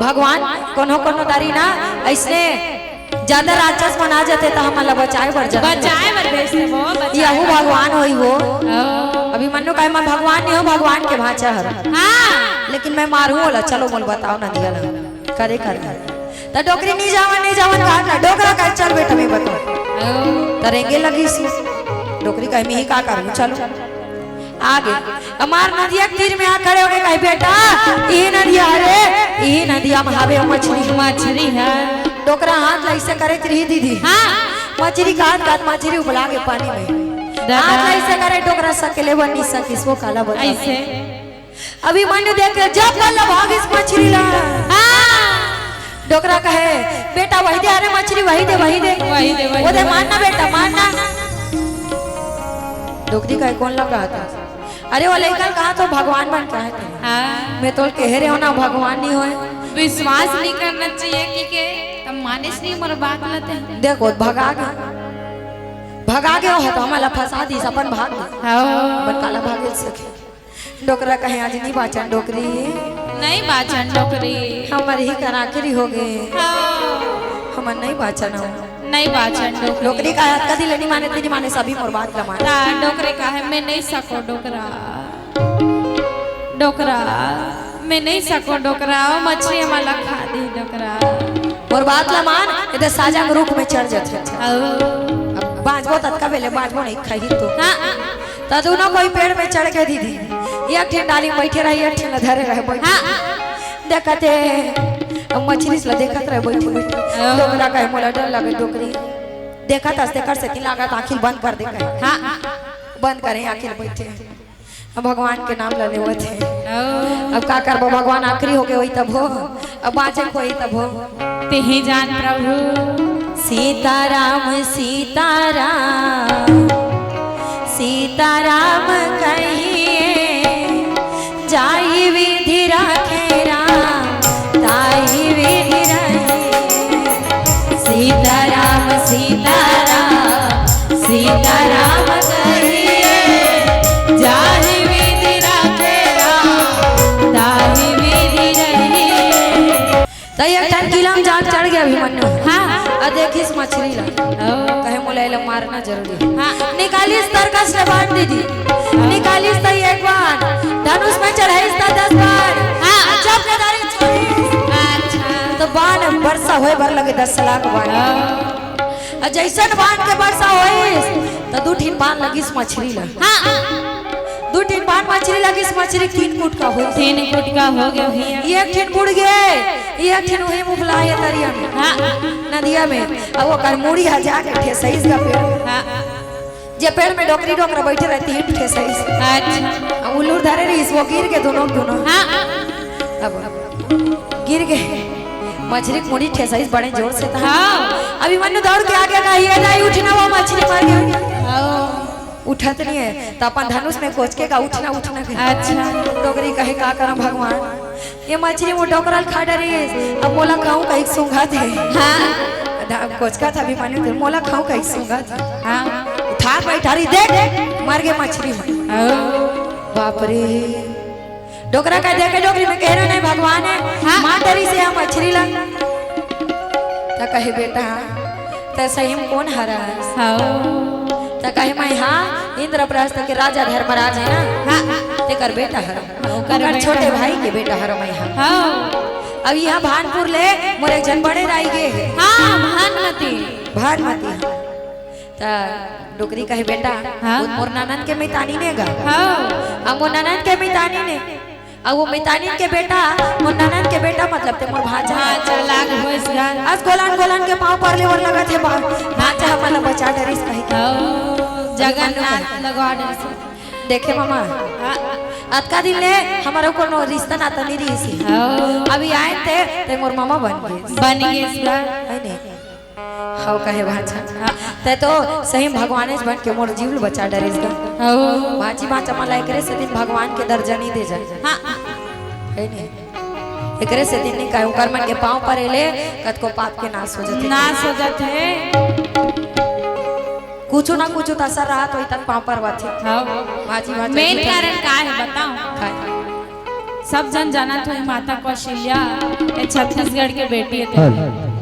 भगवान कोनो कोनो दारी ना ऐसने ज्यादा राक्षस मन आ जाते त हमन ला बचाए बर जाना। बचाए बर भेजते वो, बचाए यहू बर। भगवान होई वो। ओ। अभिमन्यु कहे, "मैं भगवान नहीं हो, भगवान के भांचा हर। हाँ। लेकिन मैं मारू ओला, चलो मोल बताओ नदिया ला। करे कर।" त डोकरी नहीं जावन, नहीं जावन कहा ना, डोकरा कहे, "चल बेटा, मैं बताओ।" ओ। त रेंगे लगी सी। डोकरी कहे, "मैं ही का करूँ, चलो।" आगे। हमार नदिया के तीर में आ खड़े होके कहे, "बेटा, ई नदिया हरे, ई नदिया में हावे मछली।" मछली है। डोकरा हाथ ला ऐसे करे रही दीदी। हाँ। मछली का हाथ, हाथ मछली उबला के पानी में। दादा। हाथ ला ऐसे करे, डोकरा सकेले बनी सकिस, वो काला बता। ऐसे। अभिमन्यु देख के जब बल्ला भागिस मछली ला। हाँ। डोकरा कहे, "बेटा, वही दे, अरे मछली, वही दे, वही दे।" वही दे, वही वो दे, दे, वही मारना बेटा, मारना। डोकरी कहे, "कौन लगा था?" अरे वो लइका कहा तो भगवान बन के आए थे। हाँ। मैं तो कह रहे हो ना भगवान नहीं होए। विश्वास नहीं करना चाहिए कि के तब मानिस नहीं मोर बात लते। देखो भगा गए, भगा गए हो तो हमला फंसा दी अपन भाग गए। हाँ। अपन काला भागे सके। डोकरा कहे आज नहीं बाचन डोकरी। नहीं बाचन डोकरी। हमर ही कर आखिरी हो गए। हाँ। हमर नहीं बाचन हो। नहीं बाचन डोकरी। डोकरी का हाथ कदी ले नहीं माने, तेरी माने सभी मोर बात ला माने। ता डोकरी का है, मैं नहीं सको डोकरा। डोकरा, मैं नहीं सको डोकरा, ओ मछली हमारा खा दी डोकरा। मोर बात ला मान, इधर साजा के रुख में चढ़ जाते। आओ। अब बांचबो ततका बेले बांचबो नहीं खाई तो। हाँ। त दोनों कोई पेड़ में चढ़ के दीदी, एक ठिन डाली में बैठे रहे, एक ठिन ला धरे रहे बैठे। हाँ। देखते, अब मछली से ला देखत रहे बैठे बैठे। हाँ। डोकरा कहे मोला डर लगे डोकरी। देखत हस तेकर सेती लागत आँखिल बंद कर दे कहे। हाँ। बंद करे आँखिल बैठे। अब भगवान के नाम ला लेवत हे। ओ। अब का करबो, भगवान आखिरी हो गए होई तब हो, अब बाँचे के होई तब हो। तेही जान प्रभु। सीताराम सीताराम सीताराम कहिए, जाहि विधि राखे राम ताहि विधि रहिए। सीताराम सीताराम सीताराम कहिए, जाहि विधि राखे राम ताहि विधि रहिए। त एक ठन किला म जाके चढ़ गया अभिमन्यु। हाँ। अउ देखिस मछरी ला। ओ। कहे मोला एला मारना जरूरी हे। हाँ। निकालिस तरकस ले बाण दीदी। निकालिस त एक बाण, धनुष में चढ़ाइस त दस बाण। हाँ। अउ जब केदारी छोड़िस। अच्छा। त बाण बरसा होय बर लगे दस लाख बाण। हाँ। अउ जइसन बाण के बरसा होइस त दू ठिन बाण लगिस मछरी ला। हाँ। दू ठिन बाण मछरी लगिस, मछरी तीन फुट का होइस। तीन फुट का हो गया भैया। एक ठिन बुड़ गे, एक ठिन उही मुफला हे तरिया में। हाँ। नदिया में। अउ ओकर मुड़ी ह जाके ठेसइस गा पेड़ में। हाँ। जे पेड़ में डोकरी डोकरा बैठे रहे, तिही ठेसइस। अच्छा। अउ उल्लू धरे रहिस, वो गिर गे दोनों, दोनों। हाँ। अब गिर गे। मछरी के मुड़ी ठेसइस बड़े जोर से त। हाँ। अभिमन्यु दौड़ के आगे कहा, "ये दाई उठना, वो मछरी मर गई।" हाँ। उठत नहीं हे, त अपन धनुष में कोचके का उठना, उठना कहे। अच्छा। डोकरी कहे, "का करम भगवान, ये मछरी मोर डोकरा ल खा डरिस, अब मोला खाहूँ कहिके सूंघत हे।" हाँ। ध-, कोचकत हे अभिमन्यु, "मोला खाहूँ कहिके सूंघत हे।" हाँ। उठा के बैठा रही, देख, मर गे मछरी। ओ। बाप रे। डोकरा कहे, "देखे डोकरी, मैं कहे रहेंव नहीं भगवान हे, हाँ। मार डरिस हे मछरी ला।" त कहे, "बेटा, त सही म कोन हरस?" हाँ। त कहे, "मैं हा इंद्रप्रस्थ के राजा धर्मराज हे ना, हाँ। तेकर बेटा हरंव। हाँ, ओकर ओकर बेटा छोटे हरंव। भाई के बेटा हरंव मैं हा।" हाँ। अब इहाँ भानपुर ले मोर एक झन बड़े दाई गे हे। हाँ, भानमती। भानमती, हाँ। त डोकरी कहे, "बेटा, हाँ। वो मोर ननद के मितानी ने गा।" हाँ। अब मोर ननद के मितानी ने, अब वो मितानी के बेटा, मोर ननद के बेटा, मतलब ते मोर भांचा। भांचा लाग होइस गा। अस गोलन गोलन के पाँव पर लेवर लगत हे बा-, भांचा हमन ला बचा डरिस कही। हाँ, जगन्नाथ लगवा डरिस। देखे मामा, हाँ। अतका दिन ले हमरो कोनो रिश्ता नाता नहीं रहिस हे। अभी आए ते, ते मोर मामा बन गे। बन गे इसका। है नहीं? हव कहे भांचा। हाँ। ते तो सही भगवानेच बन के मोर जीव ल बचा डरिस गा। हव। भांची भांचा मन ला एकरे सेती भगवान के दर्जा नहीं दे जाए। हाँ। है नहीं? एकरे सेती नहीं कहे, उकर मन के पाँव परे ले कतको पाप के नाश हो जाथे। नाश हो जाथे। कुछ ना कुछ तो असर रहा तो तक पाँव परवाथे। हाँ। भांची भांचा मेन कारण का है बताओ? काय? सब झन जानत होही माता कौशल्या, ये छत्तीसगढ़ के बेटी हे।